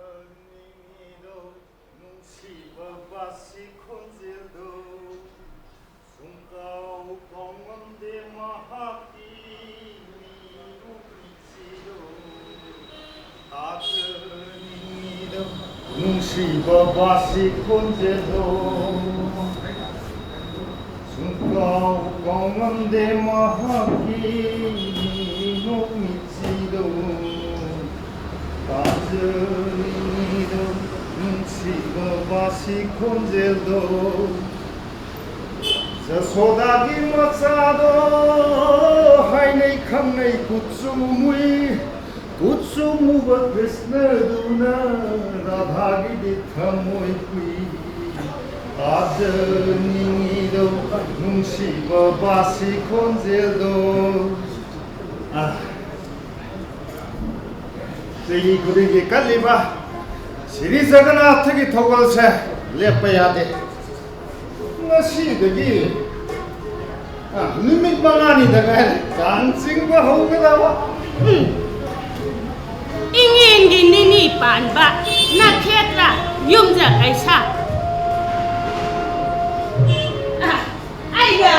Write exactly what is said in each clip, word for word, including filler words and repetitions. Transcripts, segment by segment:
ꯇꯥꯖꯅꯤꯡꯉꯤꯗꯣ ꯅꯨꯡꯁꯤꯕ ꯕꯥꯁꯤ ꯈꯣꯟꯖꯦꯜꯗꯣ, ꯁꯨꯡꯀꯥꯎ ꯀꯥꯎꯉꯝꯗꯦ ꯃꯍꯥꯛꯀꯤ ꯃꯤꯅꯨꯡꯁꯤꯗꯣ꯫ ꯇꯥꯖꯅꯤꯡꯉꯤꯗꯣ ꯅꯨꯡꯁꯤꯕ ꯕꯥꯁꯤ ꯈꯣꯟꯖꯦꯜꯗꯣ, ꯁꯨꯡꯀꯥꯎ ꯀꯥꯎꯉꯝꯗꯦ ꯃꯍꯥꯛꯀꯤ ꯃꯤꯅꯣꯛ ꯃꯤꯠꯁꯤꯗꯣ꯫ ꯇꯥꯖꯅꯤꯡꯉꯤꯗꯣ ꯅꯨꯡꯁꯤꯕ ꯕꯥꯁꯤ ꯈꯣꯟꯖꯦꯜꯗꯣ꯫ ꯖꯁꯣꯗꯥꯒꯤ ꯃꯆꯥꯗꯣ ꯍꯥꯏꯅꯩ ꯈꯪꯅꯩ ꯀꯨꯠꯁꯨ ꯃꯨꯏ꯫ ꯀꯨꯠꯁꯨ ꯃꯨꯕ ꯀ꯭ꯔꯤꯁꯅꯗꯨꯅ ꯔꯥꯙꯥꯒꯤꯗꯤ ꯊꯃꯣꯏ ꯍꯨꯏ꯫ ꯇꯥꯖꯅꯤꯡꯉꯤꯗꯣ ꯅꯨꯡꯁꯤꯕ ꯕꯥꯁꯤ ꯈꯣꯟꯖꯦꯜꯗꯣ꯫ ꯑꯥ, ꯆꯍꯤ ꯈꯨꯗꯤꯡꯒꯤ ꯀꯜꯂꯤꯕ ꯁ꯭ꯔꯤ ꯖꯒꯟꯅꯥꯊꯒꯤ ꯊꯧꯒꯜꯁꯦ ꯂꯦꯞꯄ ꯌꯥꯗꯦ꯫ ꯉꯁꯤꯗꯒꯤ, ꯑ, ꯅꯨꯃꯤꯠ ꯃꯉꯥꯅꯤꯗ ꯉꯥꯏꯔꯦ ꯀꯥꯡ ꯆꯤꯡꯕ ꯍꯧꯒꯗꯕ꯫ ꯎꯝ꯫ ꯏꯉꯦꯟꯒꯤ ꯅꯤꯅꯤ ꯄꯥꯟꯕ ꯅꯈꯦꯇ꯭ꯔ ꯌꯨꯝꯖ ꯀꯩꯁꯥ꯫ ꯑ, ꯑꯩꯒ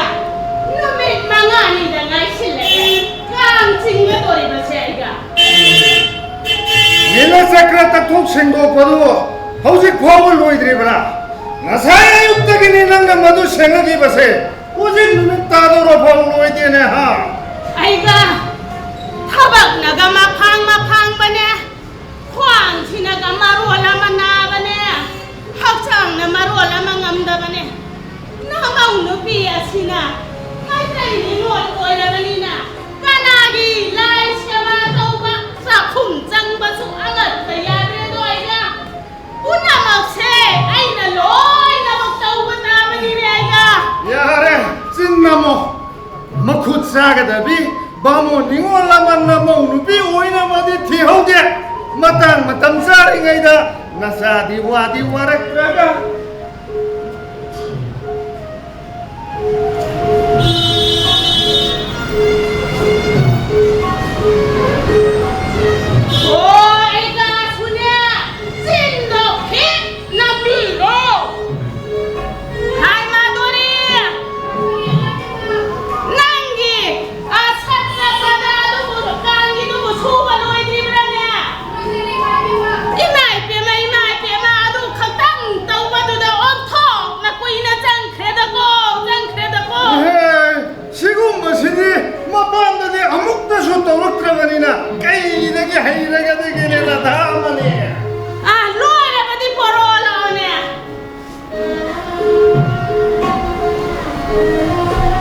ꯅꯨꯃꯤꯠ ꯃꯉꯥꯅꯤꯗ ꯉꯥꯏꯁꯤꯜꯂꯦ꯫ ꯀꯥꯡ ꯆꯤꯡꯒꯗꯧꯔꯤꯕꯁꯦ ꯑꯩꯒ꯫ ꯅꯤꯂ ꯆꯀ꯭ꯔ ꯇꯛꯊꯣꯛ ꯁꯦꯡꯗꯣꯛꯄꯗꯨ ꯍꯧꯖꯤꯛ ꯐꯥꯎꯕ ꯂꯣꯏꯗ꯭ꯔꯤꯕ꯭ꯔꯥ? ꯉꯁꯥꯏ ꯑꯌꯨꯛꯇꯒꯤꯅꯤ ꯅꯪꯅ ꯃꯗꯨ ꯁꯦꯡꯅꯈꯤꯕꯁꯦ꯫ ꯍꯧꯖꯤꯛ ꯅꯨꯃꯤꯠ ꯇꯥꯗꯧꯔ ꯐꯥꯎ ꯂꯣꯏꯗꯦꯅꯦ, ꯍꯥ? ꯑꯩꯒ ꯊꯕꯛꯅꯒ ꯃꯐꯥꯡ ꯃꯐꯥꯡꯕꯅꯦ, ꯈ꯭ꯋꯥꯡꯁꯤꯅꯒ ꯃꯔꯣꯜ ꯑꯃ ꯅꯥꯕꯅꯦ, ꯍꯛꯆꯥꯡꯅ ꯃꯔꯣꯜ ꯑꯃ ꯉꯝꯗꯕꯅꯦ꯫ ꯅꯃꯧ ꯅꯨꯄꯤ ꯑꯁꯤꯅ ꯃꯩꯇꯩ ꯅꯤꯉꯣꯜ ꯑꯣꯏꯔꯕꯅꯤꯅ ꯀꯅꯥꯒꯤ ꯂꯥꯏ ꯁꯦꯕꯥ ꯇꯧꯕ, ꯆꯥꯛꯈꯨꯝ ꯆꯪꯕꯁꯨ ꯑꯉꯛꯄ ꯌꯥꯗ꯭ꯔꯦꯗꯣ ꯑꯩꯒ꯫ ꯄꯨꯝꯅꯃꯛꯁꯦ ꯑꯩꯅ ꯂꯣꯏꯅꯃꯛ ꯇꯧꯕ ꯇꯥꯕꯅꯤꯅꯦ ꯑꯩꯒ꯫ ꯌꯥꯔꯦ, ꯆꯤꯟ ꯅꯝꯃꯣ꯫ ꯃꯈꯨꯠ ꯆꯥꯒꯗꯕꯤ ꯕꯥꯃꯣꯟ ꯅꯤꯉꯣꯜ ꯑꯃ ꯅꯃꯧ ꯅꯨꯄꯤ ꯑꯣꯏꯅꯕꯗꯤ ꯊꯤꯍꯧꯗꯦ꯫ ꯃꯇꯥꯡ ꯃꯇꯝ ꯆꯥꯔꯤꯉꯩꯗ ꯅꯆꯥꯗꯤ ꯋꯥꯗꯤ ꯋꯥꯔꯛꯇ꯭ꯔꯒ꯫ ꯑꯣ, ꯑꯩꯒꯁꯨꯅꯦ, ꯆꯤꯟꯗꯣ ꯈꯤꯛ ꯅꯝꯕꯤꯔꯣ꯫ ꯍꯥꯏ ꯃꯥꯗꯣꯔꯤ, ꯅꯪꯒꯤ, ꯑ, ꯁꯠ ꯆꯠꯄꯗ ꯑꯗꯨꯕꯨ ꯀꯥꯡꯒꯤꯗꯨꯕꯨ ꯁꯨꯕ ꯂꯣꯏꯗ꯭ꯔꯤꯕ꯭ꯔꯥꯅꯦ? ꯏꯃꯥ ꯏꯄꯦꯝꯃ, ꯏꯃꯥ ꯏꯄꯦꯝꯃ, ꯑꯗꯨ ꯈꯛꯇꯪ ꯇꯧꯕꯗꯨꯗ ꯑꯣꯟꯊꯣꯛꯅ ꯀꯨꯏꯅ ꯆꯪꯈ꯭ꯔꯦꯗꯀꯣ, ꯆꯪꯈ꯭ꯔꯦꯗꯀꯣ꯫ ꯏꯍꯦ, ꯁꯤꯒꯨꯝꯕꯁꯤꯗꯤ ꯃꯄꯥꯟꯗꯗꯤ ꯑꯃꯨꯛꯇꯁꯨ ꯇꯧꯔꯛꯇ꯭ꯔꯕꯅꯤꯅ ꯀꯩꯗꯒꯤ ꯍꯩꯔꯒꯗꯒꯦꯅꯦ, ꯔꯥꯙꯥ ꯑꯃꯅꯤ꯫ ꯑꯥ, ꯂꯣꯏꯔꯕꯗꯤ ꯄꯣꯔꯛꯑꯣ ꯂꯥꯛꯑꯣꯅꯦ꯫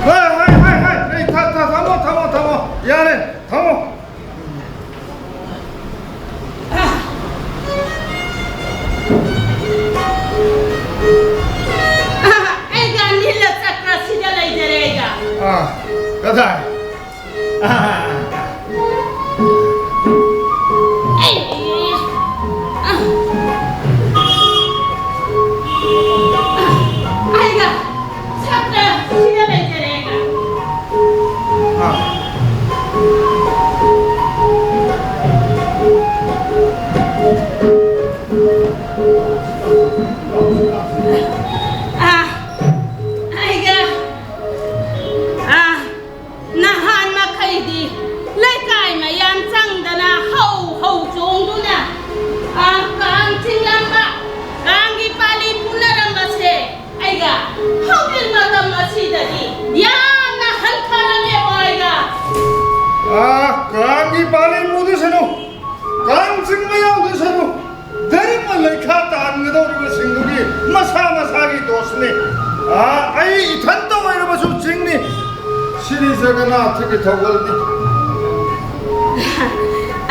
ꯍꯣꯏ, ꯍꯣꯏ, ꯍꯣꯏ, ꯍꯣꯏ, ꯑꯩ ꯊ-, ꯊ-, ꯊꯝꯃꯣ, ꯊꯝꯃꯣ, ꯊꯝꯃꯣ, ꯌꯥꯔꯦ, ꯊꯝꯃꯣ꯫ ꯑꯩꯒ ꯅꯤꯂ ꯆꯀ꯭ꯔ ꯁꯤꯗ ꯂꯩꯖꯔꯦ ꯑꯩꯒ꯫ ꯑꯥ, ꯀꯗꯥꯏ? ꯑꯥ, ꯑꯩ, ꯑꯥ, ꯑꯩꯒ ꯆꯀ꯭ꯔ ꯁꯤꯗ ꯂꯩꯖꯔꯦ ꯑꯩꯒ꯫ ꯑꯥ꯫ ꯑꯥ, ꯑꯩꯒ, ꯑꯥ, ꯅꯍꯥꯟ ꯃꯈꯩꯗꯤ ꯁ꯭ꯔꯤ ꯖꯒꯟꯅꯥꯊꯒꯤ ꯊꯧꯒꯜꯅꯤ꯫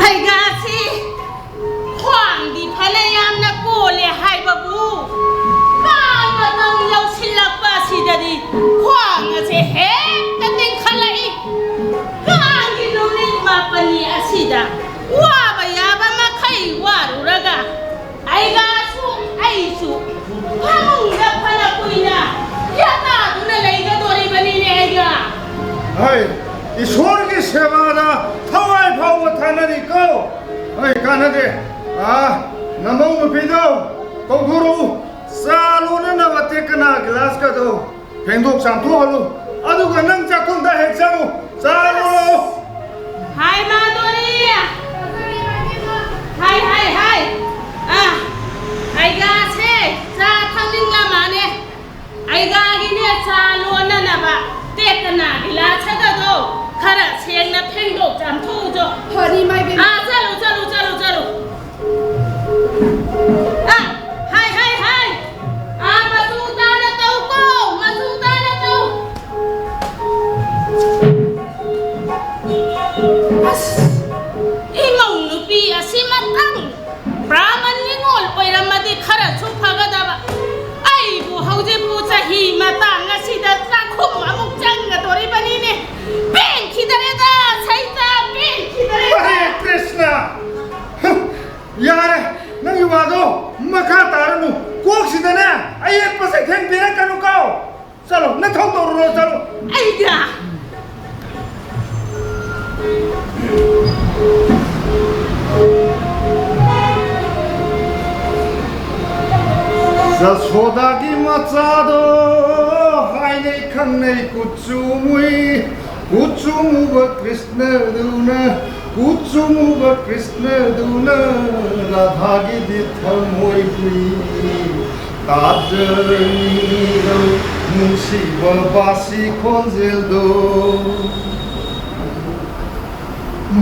ꯑꯩꯒꯥꯁꯤ ꯈ꯭ꯋꯥꯡꯗꯤ ꯐꯅ ꯌꯥꯝꯅ ꯀꯣꯜꯂꯦ ꯍꯥꯏꯕꯕꯨ, ꯀꯥꯡ ꯃꯇꯝ ꯌꯧꯁꯤꯜꯂꯛꯄ ꯑꯁꯤꯗꯗꯤ ꯈ꯭ꯋꯥꯡ ꯑꯁꯦ ꯍꯦꯛꯇ ꯇꯦꯡꯈꯠꯂꯛꯏ꯫ ꯀꯥꯡꯒꯤ ꯅꯨꯃꯤꯠ ꯃꯥꯄꯟꯅꯤ ꯑꯁꯤꯗ ꯋꯥꯕ ꯌꯥꯕ ꯃꯈꯩ ꯋꯥꯔꯨꯔꯒ, ꯑꯩꯒꯥꯁꯨ ꯑꯩꯁꯨ ꯐꯃꯨꯡꯗ ꯐꯅ ꯀꯨꯏꯅ ꯌꯥꯇꯥꯗꯨꯅ ꯂꯩꯒꯗꯣꯔꯤꯕꯅꯤꯅꯦ ꯑꯩꯒꯥ꯫ ꯍꯣꯏ, ꯏꯁꯣꯔꯒꯤ ꯁꯦꯕꯥꯗ ꯊꯋꯥꯏ ꯐꯥꯎꯕ ꯊꯥꯅꯔꯤꯀꯣ꯫ ꯍꯣꯏ, ꯀꯥꯟꯅꯗꯦ꯫ ꯑꯥ, ꯅꯃꯧ ꯅꯨꯄꯤꯗꯣ ꯀꯧꯊꯣꯔꯛꯎ꯫ ꯆꯥ ꯂꯣꯟꯅꯅꯕ ꯇꯦꯛꯀꯅꯥ ꯒꯤꯂꯥꯁꯀꯗꯣ ꯐꯦꯡꯗꯣꯛ ꯆꯥꯝꯊꯣꯛꯍꯜꯂꯨ꯫ ꯑꯗꯨꯒ ꯅꯪ ꯆꯥꯛꯈꯨꯝꯗ ꯍꯦꯛ ꯆꯪꯉꯨ꯫ ꯆꯥ ꯂꯣꯜꯂꯣ꯫ ꯍꯥꯏ ꯃꯥꯗꯣꯔꯤ꯫ ꯍꯥꯏ, ꯍꯥꯏ, ꯍꯥꯏ꯫ ꯑꯥ, ꯑꯩꯒꯥꯁꯦ ꯆꯥ ꯊꯛꯅꯤꯡꯂ ꯃꯥꯅꯦ꯫ ꯑꯩꯒꯥꯒꯤꯅꯦ ꯆꯥ ꯂꯣꯟꯅꯅꯕ ꯇꯦꯛꯀꯅꯥ ꯒꯤꯂꯥꯁ ꯑꯗꯣ ꯈꯔ ꯁꯦꯡꯅ ꯐꯦꯡꯗꯣꯛ ꯆꯥꯝꯊꯣꯛꯎꯆꯣ꯫ ꯐꯅꯤ, ꯏꯃꯥ ꯏꯕꯦꯟ꯫ ꯑꯥ, ꯆꯠꯂꯨ, ꯆꯠꯂꯨ, ꯆꯠꯂꯨ, ꯆꯠꯂꯨ꯫ ꯑꯥ, ꯍꯥꯏ, ꯍꯥꯏ, ꯍꯥꯏ꯫ ꯑꯥ, ꯃꯆꯨ ꯇꯥꯅ ꯇꯧꯀꯣ, ꯃꯆꯨ ꯇꯥꯅ ꯇꯧ꯫ ꯑꯁ, ꯏꯃꯧ ꯅꯨꯄꯤ ꯑꯁꯤꯃꯇꯪ ꯕ꯭ꯔꯥꯍꯃꯟ ꯅꯤꯉꯣꯜ ꯑꯣꯏꯔꯝꯃꯗꯤ ꯈꯔꯁꯨ ꯐꯒꯗꯕ꯫ ꯑꯩꯕꯨ ꯍꯧꯖꯤꯛꯄꯨ ꯆꯍꯤ ꯃꯇꯥꯡ ꯑꯁꯤꯗ ꯆꯥꯛꯈꯨꯝ ꯑꯃꯨꯛ ꯆꯪꯒꯗꯣꯔꯤꯕꯅꯤꯅꯦ꯫ ꯄꯦꯟꯈꯤꯗꯔꯦꯗ, ꯁꯩꯇ, ꯄꯦꯟꯈꯤꯗꯔꯦꯗ꯫ ꯍꯔꯦ ꯀ꯭ꯔꯤꯁꯅ! ꯌꯥꯔꯦ, ꯅꯪꯒꯤ ꯋꯥꯗꯣ ꯃꯈꯥ ꯇꯥꯔꯅꯨ꯫ ꯀꯣꯛꯁꯤꯗꯅꯦ ꯑꯌꯦꯠꯄ ꯆꯩꯊꯦꯡ ꯄꯤꯔꯛꯀꯅꯨꯀꯣ꯫ ꯆꯠꯂꯣ, ꯅꯊꯧ ꯇꯧꯔꯨꯔꯣ, ꯆꯠꯂꯣ꯫ ꯑꯩꯒ ꯖꯁꯣꯗꯥꯒꯤ ꯃꯆꯥꯗꯣ ꯍꯥꯏꯅꯩ ꯈꯪꯅꯩ ꯀꯨꯠꯆꯨ ꯃꯨꯏ꯫ ꯀꯨꯠꯆꯨ ꯃꯨꯕ ꯀ꯭ꯔꯤꯁꯅꯗꯧꯅ, ꯀꯨꯠꯆꯨ ꯃꯨꯕ ꯀ꯭ꯔꯤꯁꯅꯗꯧꯅ ꯔꯥꯙꯥꯒꯤꯗꯤ ꯊꯃꯣꯏ ꯍꯨꯏ꯫ ꯇꯥꯖꯅꯤꯡꯉꯤꯗꯣ ꯅꯨꯡꯁꯤꯕ ꯕꯥꯁꯤ ꯈꯣꯟꯖꯦꯜꯗꯣ꯫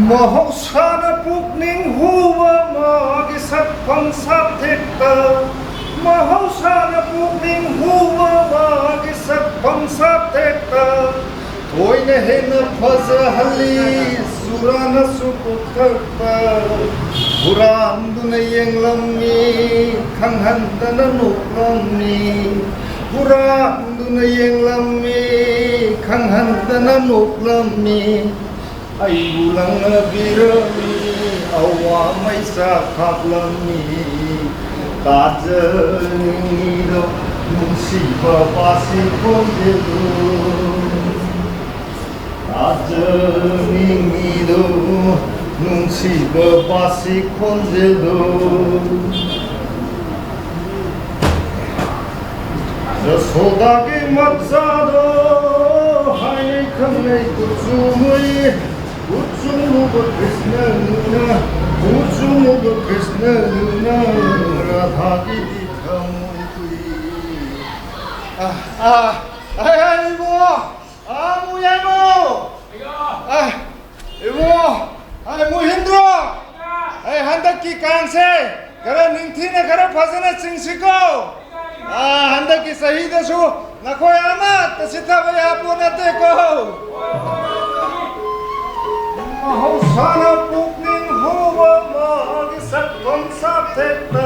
ꯃꯍꯧꯁꯥꯅ ꯄꯨꯛꯅꯤꯡ ꯍꯨꯕ ꯃꯥꯒꯤ ꯁꯛꯐꯝ ꯁꯥꯊꯦꯛꯇ, ꯃꯍꯧꯁꯥꯅ ꯄꯨꯛꯅꯤꯡ ꯍꯨꯕ ꯃꯥꯒꯤ ꯁꯛꯐꯝ ꯁꯥꯊꯦꯛꯇ, ꯊꯣꯏꯅ ꯍꯦꯟꯅ ꯐꯖꯍꯜꯂꯤ ꯆꯨꯔꯥꯅꯁꯨ ꯀꯣꯛꯊꯛꯇ꯫ ꯍꯨꯔꯥꯟꯗꯨꯅ ꯌꯦꯡꯂꯝꯃꯤ, ꯈꯪꯍꯟꯗꯅ ꯅꯣꯛꯂꯝꯃꯤ꯫ ꯍꯨꯔꯥꯟꯗꯨꯅ ꯌꯦꯡꯂꯝꯃꯤ, ꯈꯪꯍꯟꯗꯅ ꯅꯣꯛꯂꯝꯃꯤ꯫ ꯑꯩꯕꯨ ꯂꯪꯅꯕꯤꯔꯝꯃꯤ, ꯑꯋꯥ ꯃꯩꯁꯥ ꯈꯥꯛꯂꯝꯃꯤ꯫ ꯇꯥꯖꯅꯤꯡꯉꯤꯗꯣ ꯅꯨꯡꯁꯤꯕ ꯄꯥꯁꯤ ꯈꯣꯟꯖꯦꯜꯗꯨ꯫ ꯇꯥꯖꯅꯤꯡꯉꯤꯗꯣ ꯅꯨꯡꯁꯤꯕ ꯄꯥꯁꯤ ꯈꯣꯟꯖꯦꯜꯗꯨ꯫ ꯌꯁꯣꯗꯥꯒꯤ ꯃꯆꯥꯗꯣ ꯍꯥꯏꯅꯩ ꯈꯪꯅꯩ ꯀꯨꯆꯨ ꯃꯨꯏ꯫ ꯀꯨꯆꯨ ꯃꯨꯕ ꯀ꯭ꯔꯤꯁꯅꯅ, ꯀꯨꯆꯨ ꯃꯨꯕ ꯀ꯭ꯔꯤꯁꯅꯅ ꯔꯥꯙꯥꯒꯤꯗꯤ ꯊꯃꯣꯏ ꯀꯨꯏ꯫ ꯑꯥ, ꯑꯥ, ꯑꯥ, ꯑꯥ, ꯏꯕꯨꯡꯉꯣ! ꯑꯥ, ꯃꯨ ꯌꯥꯏꯃꯣ! ꯑꯥ, ꯏꯕꯨꯡꯉꯣ! ꯑꯥ, ꯃꯨꯍꯤꯟꯗ꯭ꯔꯣ! ꯑꯩ ꯍꯟꯗꯛꯀꯤ ꯀꯥꯡꯁꯦ ꯈꯔ ꯅꯤꯡꯊꯤꯅ ꯈꯔ ꯐꯖꯅ ꯆꯤꯡꯁꯤꯀꯣ꯫ ꯑꯥ, ꯍꯟꯗꯛꯀꯤ ꯆꯍꯤꯗꯁꯨ ꯅꯈꯣꯏ ꯑꯃꯠꯇ ꯁꯤꯊꯕ ꯌꯥꯄꯣꯠ ꯅꯠꯇꯦꯀꯣ꯫ ꯃꯍꯧꯁꯥꯅ ꯄꯨꯛꯅꯤꯡ ꯍꯨꯕ ꯃꯥꯒꯤ ꯁꯛꯐꯝ ꯁꯥꯊꯦꯛꯇ,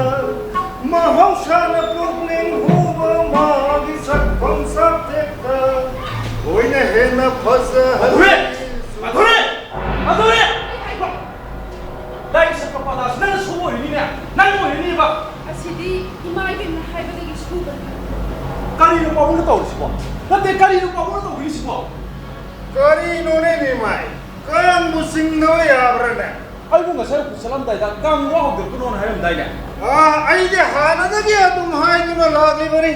ꯃꯍꯧꯁꯥꯅ ꯄꯨꯛꯅꯤꯡ ꯍꯨꯕ ꯃꯥꯒꯤ ꯁꯛꯐꯝ ꯁꯥꯊꯦꯛꯇ, ꯂꯣꯏꯅ ꯍꯦꯟꯅ ꯐꯖꯍꯜꯂꯤ꯫ ꯃꯥꯙꯨꯔꯤ! ꯃꯥꯙꯨꯔꯤ! ꯃꯥꯙꯨꯔꯤ! ꯂꯥꯏ ꯁꯛꯄ ꯄꯥꯂꯥꯁꯤ ꯅꯪꯅ ꯁꯨꯕ ꯑꯣꯏꯔꯤꯅꯤꯅꯦ? ꯅꯪ ꯑꯣꯏꯔꯤꯅꯦꯕ? ꯑꯁꯤꯗꯤ ꯏꯃꯥ ꯏꯕꯦꯝꯅ ꯍꯥꯏꯕꯗꯒꯤ ꯁꯨꯕꯅꯤ꯫ ꯀꯔꯤꯅꯣ ꯄꯥꯕꯨꯡꯅ ꯇꯧꯔꯤꯁꯤꯕꯣ? ꯅꯠꯇꯦ, ꯀꯔꯤꯅꯣ ꯄꯥꯕꯨꯡꯅ ꯇꯧꯕꯤꯔꯤꯁꯤꯕꯣ? ꯀꯔꯤꯅꯣꯅꯦ ꯅꯤꯃꯥꯏ? ꯀꯥꯡꯕꯨ ꯆꯤꯡꯗꯕ ꯌꯥꯕ꯭ꯔꯥꯅꯦ? ꯑꯩꯕꯨ ꯉꯁꯥꯏ ꯑꯣꯐꯤꯁ ꯆꯠꯂꯝꯗꯥꯏꯗ ꯀꯥꯡ ꯋꯥ ꯍꯧꯗꯣꯛꯀꯅꯣꯅ ꯍꯥꯏꯔꯝꯗꯥꯏꯅꯦ? ꯑꯥ, ꯑꯩꯗꯤ ꯍꯥꯟꯅꯗꯒꯤ ꯑꯗꯨꯝ ꯍꯥꯏꯗꯨꯅ ꯂꯥꯛꯂꯤꯕꯅꯤ꯫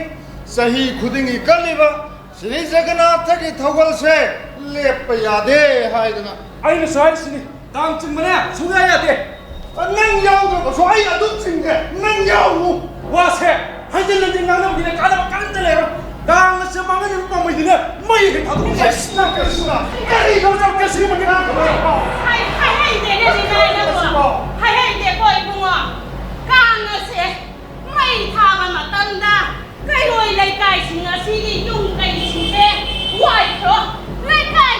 ꯆꯍꯤ ꯈꯨꯗꯤꯡꯒꯤ ꯀꯜꯂꯤꯕ ꯁ꯭ꯔꯤ ꯖꯒꯟꯅꯥꯊꯒꯤ ꯊꯧꯒꯜꯁꯦ ꯂꯦꯞꯄ ꯌꯥꯗꯦ ꯍꯥꯏꯗꯅ꯫ ꯑꯩꯅꯁꯨ ꯍꯥꯏꯔꯤꯁꯤꯅꯤ, ꯀꯥꯡ ꯆꯤꯡꯕꯅꯦ ꯁꯨꯡꯌꯥ ꯌꯥꯗꯦ꯫ ꯅꯪ ꯌꯥꯎꯗ꯭ꯔꯕꯁꯨ ꯑꯩ ꯑꯗꯨꯝ ꯆꯤꯡꯒꯦ, ꯅꯪ ꯌꯥꯎꯔꯨ꯫ ꯋꯥꯁꯦ ꯍꯟꯖꯤꯟ ꯍꯟꯖꯤꯟ ꯉꯥꯡꯅꯕꯒꯤꯅꯦ ꯀꯥꯟꯅꯕ ꯀꯔꯤꯝꯇ ꯂꯩꯔꯣꯏ꯫ ꯀꯥꯡ ꯑꯁꯦ ꯃꯥꯡꯍꯟꯅꯕ ꯄꯥꯝꯕꯩꯗꯤꯅꯦ ꯃꯩ ꯍꯦꯛ ꯊꯥꯗꯣꯛꯑꯣ꯫ ꯑꯁ, ꯅꯪ ꯀꯔꯤꯁꯤꯅ? ꯀꯔꯤ ꯊꯕꯛ ꯀꯔꯤꯁꯤꯅ? ꯍꯥꯏ-, ꯍꯥꯏꯍꯩꯗꯦꯅꯦ ꯅꯤꯃꯥꯏ ꯅꯪꯕꯣ꯫ ꯍꯥꯏꯍꯩꯗꯦꯀꯣ ꯏꯕꯨꯡꯉꯣ꯫ ꯀꯥꯡ ꯑꯁꯦ ꯃꯩ ꯊꯥꯕ ꯃꯇꯝꯗ ꯀꯩꯔꯣꯏ ꯂꯩꯀꯥꯏꯁꯤꯡ ꯑꯁꯤꯒꯤ ꯌꯨꯝ ꯀꯩꯁꯤꯡꯁꯦ ꯋꯥꯏꯈ꯭ꯔꯣ꯫ ꯂꯩꯀꯥꯏ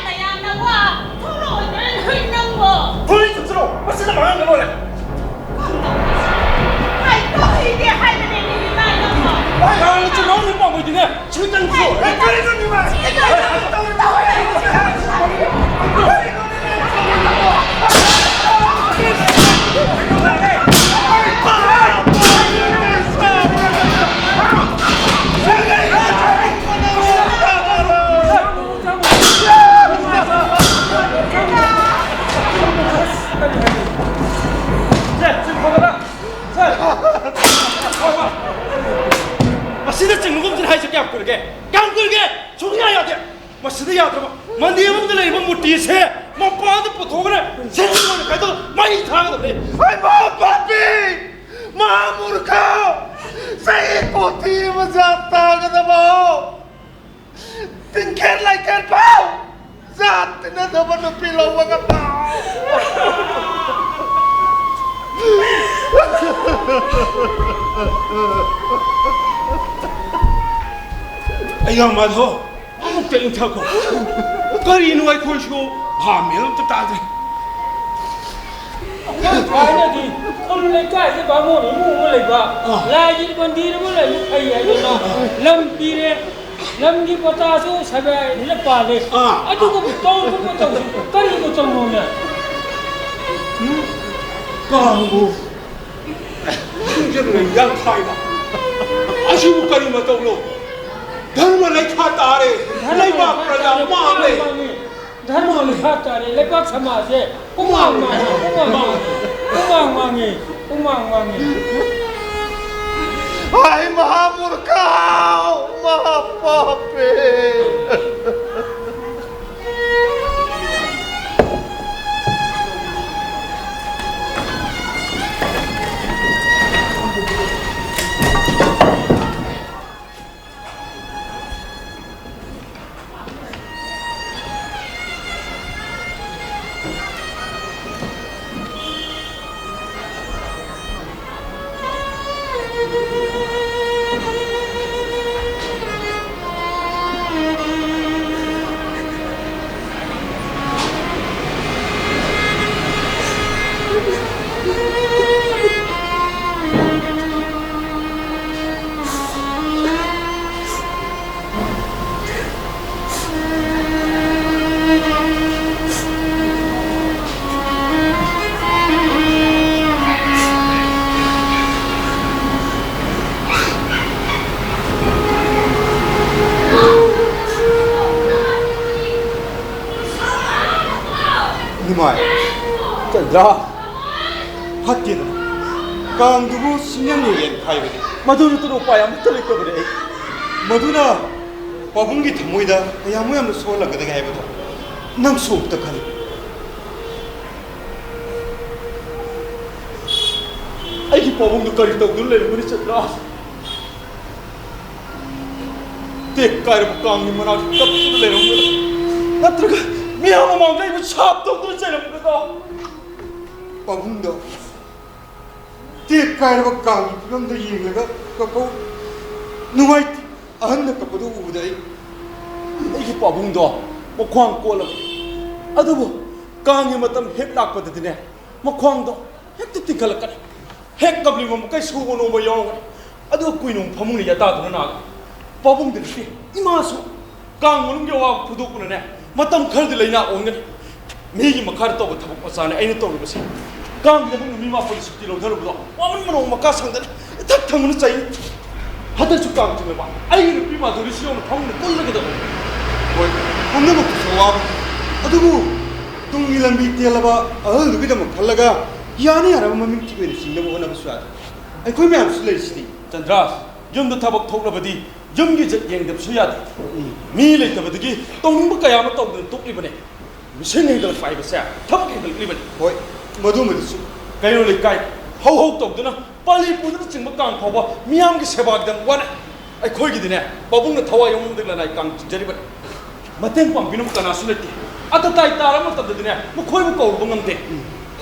ꯃꯟꯗꯤꯔ ꯃꯅꯨꯡꯗ ꯂꯩꯔꯤꯕ ꯃꯨꯔꯇꯤꯁꯦ ꯃꯄꯥꯟꯗ ꯄꯨꯊꯣꯛꯈ꯭ꯔꯦ꯫ ꯁꯦꯡꯅ ꯀꯥꯏꯗꯣ ꯃꯩ ꯊꯥꯒꯗꯕꯅꯤ꯫ ꯑꯩ ꯃꯍꯥ ꯄꯥꯄꯤ! ꯃꯍꯥ ꯃꯨꯔꯈ! ꯆꯍꯤ ꯀꯣꯇꯤ ꯑꯃ ꯖꯥꯠ ꯇꯥꯒꯗꯕ! ꯇꯤꯡꯈꯦꯠ ꯂꯩꯈꯦꯠ ꯐꯥꯎ ꯖꯥꯠ ꯇꯤꯟꯅꯗꯕ ꯅꯨꯄꯤ ꯂꯧꯕ ꯉꯝꯕ! ꯑꯩ ꯌꯥꯝ ꯃꯥꯜꯂꯣ꯫ ꯑꯃꯨꯛꯇ ꯏꯪꯊꯈꯣ꯫ ꯀꯔꯤꯅꯣ ꯑꯩꯈꯣꯏꯁꯨ ꯚꯥꯞ ꯃꯦꯟ ꯑꯝꯇ ꯇꯥꯗ꯭ꯔꯦ꯫ ꯑꯩꯈꯣꯏ ꯊꯥꯏꯅꯗꯤ ꯈꯨꯜ ꯂꯩꯀꯥꯏꯗ ꯕꯥꯃꯣꯟ ꯏꯃꯨꯡ ꯑꯃ ꯂꯩꯕ, ꯑꯥ꯫ ꯂꯥꯏꯒꯤ ꯃꯟꯗꯤꯔ ꯑꯃ ꯂꯩꯕ ꯐꯩ ꯍꯥꯏꯗꯅ ꯂꯝ ꯄꯤꯔꯦ, ꯂꯝꯒꯤ ꯄꯇꯥꯁꯨ ꯁꯒꯥꯏꯗ ꯄꯥꯜꯂꯦ꯫ ꯑꯥ꯫ ꯑꯗꯨꯒ ꯇꯧꯔꯨꯕ ꯇꯧꯁꯤ ꯀꯔꯤꯅꯣ ꯇꯧꯔꯣꯅꯦ? ꯎꯝ? ꯀꯥꯡꯕꯨ ꯁꯤꯡꯖꯪꯅ ꯌꯥꯡꯈꯥꯏꯕ ꯑꯁꯤꯕꯨ ꯀꯔꯤ ꯃꯇꯧꯅꯣ? ꯙꯔꯃ ꯂꯩꯈꯥ ꯇꯥꯔꯦ, ꯂꯩꯕꯥꯛ ꯄ꯭ꯔꯖꯥ ꯃꯥꯡꯂꯦ꯫ ꯙꯔꯃ ꯂꯩꯈꯥ ꯇꯥꯔꯦ, ꯂꯩꯕꯥꯛ ꯁꯃꯥꯖꯁꯦ ꯄꯨꯃꯥꯡ ꯃꯥꯡꯉꯦ, ꯄꯨꯃꯥꯡ ꯃꯥꯡꯉꯦ, ꯄꯨꯃꯥꯡ ꯃꯥꯡꯉꯦ, ꯄꯨꯃꯥꯡ ꯃꯥꯡꯉꯦ꯫ ꯑꯩ ꯃꯍꯥ ꯃꯨꯔꯈ, ꯃꯍꯥ ꯄꯥꯄꯤ꯫ ꯏꯃꯥꯏ, ꯆꯟꯗ꯭ꯔ, ꯐꯠꯇꯦꯗ꯫ ꯀꯥꯡꯗꯨꯕꯨ ꯁꯤꯡꯖꯪꯅ ꯌꯦꯟꯈꯥꯏꯕꯅꯤ꯫ ꯃꯗꯨ ꯅꯠꯇꯅ ꯎꯄꯥꯏ ꯑꯃꯠꯇ ꯂꯩꯇꯕꯅꯤ ꯑꯩ꯫ ꯃꯗꯨꯅ ꯄꯥꯕꯨꯡꯒꯤ ꯊꯃꯣꯏꯗ ꯀꯌꯥꯃꯨꯛ ꯌꯥꯝꯅ ꯁꯣꯛꯍꯜꯂꯛꯀꯗꯒꯦ ꯍꯥꯏꯕꯗꯣ ꯅꯪꯁꯨ ꯑꯝꯇ ꯈꯜꯂꯨ꯫ ꯑꯩꯒꯤ ꯄꯥꯕꯨꯡꯗꯨ ꯀꯔꯤ ꯇꯧꯗꯨꯅ ꯂꯩꯔꯝꯒꯅꯤ, ꯆꯟꯗ꯭ꯔꯥꯁ? ꯇꯦꯛ ꯀꯥꯏꯔꯕ ꯀꯥꯡꯒꯤ ꯃꯅꯥꯛꯇ ꯀꯞꯇꯨꯅ ꯂꯩꯔꯝꯒꯅꯤ, ꯅꯠꯇ꯭ꯔꯒ ꯃꯤꯌꯥꯝ ꯃꯃꯥꯡꯗ ꯑꯩꯕꯨ ꯁꯥꯞ ꯇꯧꯗꯨꯅ ꯆꯩꯔꯝꯒꯗ꯭ꯔꯣ? ꯄꯥꯕꯨꯡꯗꯣ ꯇꯦꯛ ꯀꯥꯏꯔꯕ ꯀꯥꯡꯒꯤ ꯐꯤꯕꯝꯗ ꯌꯦꯡꯂꯒ ꯀꯞꯄꯧ꯫ ꯅꯨꯡꯉꯥꯏꯇꯦ꯫ ꯑꯍꯟꯅ ꯀꯞꯄꯗꯨ ꯎꯕꯗ ꯑꯩ, ꯑꯩꯒꯤ ꯄꯥꯕꯨꯡꯗꯣ ꯃꯈ꯭ꯋꯥꯡ ꯀꯣꯜꯂꯕꯅꯤ꯫ ꯑꯗꯨꯕꯨ ꯀꯥꯡꯒꯤ ꯃꯇꯝ ꯍꯦꯛ ꯂꯥꯛꯄꯗꯗꯤꯅꯦ, ꯃꯈ꯭ꯋꯥꯡꯗꯣ ꯍꯦꯛꯇ ꯇꯤꯡꯈꯠꯂꯛꯀꯅꯤ꯫ ꯍꯦꯛ ꯀꯞꯂꯤꯕ ꯃꯈꯩ ꯁꯨꯕ ꯅꯣꯝꯕ ꯌꯥꯎꯔꯝꯒꯅꯤ꯫ ꯑꯗꯨꯒ ꯀꯨꯏꯅ ꯑꯃꯨꯛ ꯐꯃꯨꯡꯗ ꯌꯥꯇꯥꯗꯨꯅ ꯅꯥꯒꯅꯤ꯫ ꯄꯥꯕꯨꯡꯗ ꯅꯠꯇꯦ, ꯏꯃꯥꯁꯨ ꯀꯥꯡ ꯃꯅꯨꯡꯒꯤ ꯑꯋꯥꯕ ꯐꯨꯗꯣꯛꯄꯅꯅꯦ, ꯃꯇꯝ ꯈꯔꯗꯤ ꯂꯩꯅꯥ ꯑꯣꯟꯒꯅꯤ꯫ ꯃꯤꯒꯤ ꯃꯈꯥꯗ ꯇꯧꯕ ꯊꯕꯛ ꯃꯆꯥꯅꯦ ꯑꯩꯅ ꯇꯧꯔꯤꯕꯁꯦ꯫ ꯀꯥꯡꯒꯤꯗꯃꯛ ꯅꯨꯃꯤꯠ ꯃꯥꯄꯟ ꯁꯨꯇꯤ ꯂꯧꯊꯔꯨꯕꯗꯣ ꯋꯥꯃꯟꯕꯅ ꯃꯀꯥ ꯁꯪꯗꯅ ꯏꯊꯛ ꯊꯪꯕꯅ ꯆꯩ꯫ ꯍꯟꯗꯛꯁꯨ ꯀꯥꯡ ꯆꯤꯡꯂꯕ ꯑꯩꯒꯤ ꯅꯨꯄꯤ ꯃꯥꯗꯨꯔꯤꯁꯤ ꯌꯧꯅ ꯐꯃꯨꯡꯗ ꯀꯨꯜꯂꯒꯗꯕ꯫ ꯍꯣꯏ, ꯄꯨꯝꯅꯃꯛꯇꯨꯁꯨ ꯑꯋꯥꯕ꯫ ꯑꯗꯨꯕꯨ ꯇꯨꯡꯒꯤ ꯂꯝꯕꯤ ꯇꯦꯜꯂꯕ ꯑꯍꯜꯗꯨꯒꯤꯗꯃꯛ ꯈꯜꯂꯒ ꯌꯥꯅ ꯌꯥꯅꯕ ꯃꯃꯤꯡ ꯊꯤ ꯑꯣꯏꯅ ꯆꯤꯡꯅꯕ ꯍꯣꯠꯅꯕꯁꯨ ꯌꯥꯗꯦ꯫ ꯑꯩꯈꯣꯏ ꯃꯌꯥꯝꯁꯨ ꯂꯩꯔꯤꯁꯤꯗꯤ꯫ ꯆꯟꯗ꯭ꯔꯥꯁ, ꯌꯨꯝꯗ ꯊꯕꯛ ꯊꯣꯛꯂꯕꯗꯤ ꯌꯨꯝꯒꯤ ꯏꯖꯠ ꯌꯦꯡꯗꯕꯁꯨ ꯌꯥꯗꯦ꯫ ꯎꯝ꯫ ꯃꯤ ꯂꯩꯇꯕꯗꯒꯤ ꯇꯧꯅꯤꯡꯕ ꯀꯌꯥ ꯑꯃ ꯇꯧꯗꯨꯅ ꯇꯣꯛꯂꯤꯕꯅꯦ꯫ ꯃꯤꯁꯦꯟ ꯍꯦꯟꯒꯠꯂꯛꯄ ꯍꯥꯏꯕꯁꯦ ꯊꯕꯛ ꯍꯦꯟꯒꯠꯂꯛꯂꯤꯕꯅꯤ꯫ ꯍꯣꯏ, ꯃꯗꯨꯃꯗꯤ ꯆꯨꯝꯃꯤ꯫ ꯀꯩꯔꯣꯜ ꯂꯩꯀꯥꯏ ꯍꯧ ꯍꯧ ꯇꯧꯗꯨꯅ ꯄꯥꯂꯤ ꯄꯨꯅꯕꯆꯤꯡꯕ ꯀꯥꯡ ꯐꯥꯎꯕ ꯃꯤꯌꯥꯝꯒꯤ ꯁꯦꯕꯥꯒꯤꯗꯃꯛ ꯋꯥꯅꯩ꯫ ꯑꯩꯈꯣꯏꯒꯤꯗꯤꯅꯦ, ꯄꯥꯕꯨꯡꯅ ꯊꯋꯥꯏ ꯌꯥꯎꯃꯟꯕꯗꯒꯤ ꯂꯅꯥꯏ ꯀꯥꯡ ꯆꯤꯡꯖꯔꯤꯕꯅꯤ꯫ ꯃꯇꯦꯡ ꯄꯥꯡꯕꯤꯅꯕ ꯀꯅꯥꯁꯨ ꯂꯩꯇꯦ꯫ ꯑꯇ ꯇꯥꯏ ꯇꯥꯔꯕ ꯃꯇꯝꯗꯗꯤꯅꯦ, ꯃꯈꯣꯏꯕꯨ ꯀꯧꯔꯨꯕ ꯉꯝꯗꯦ꯫ ꯎꯝ,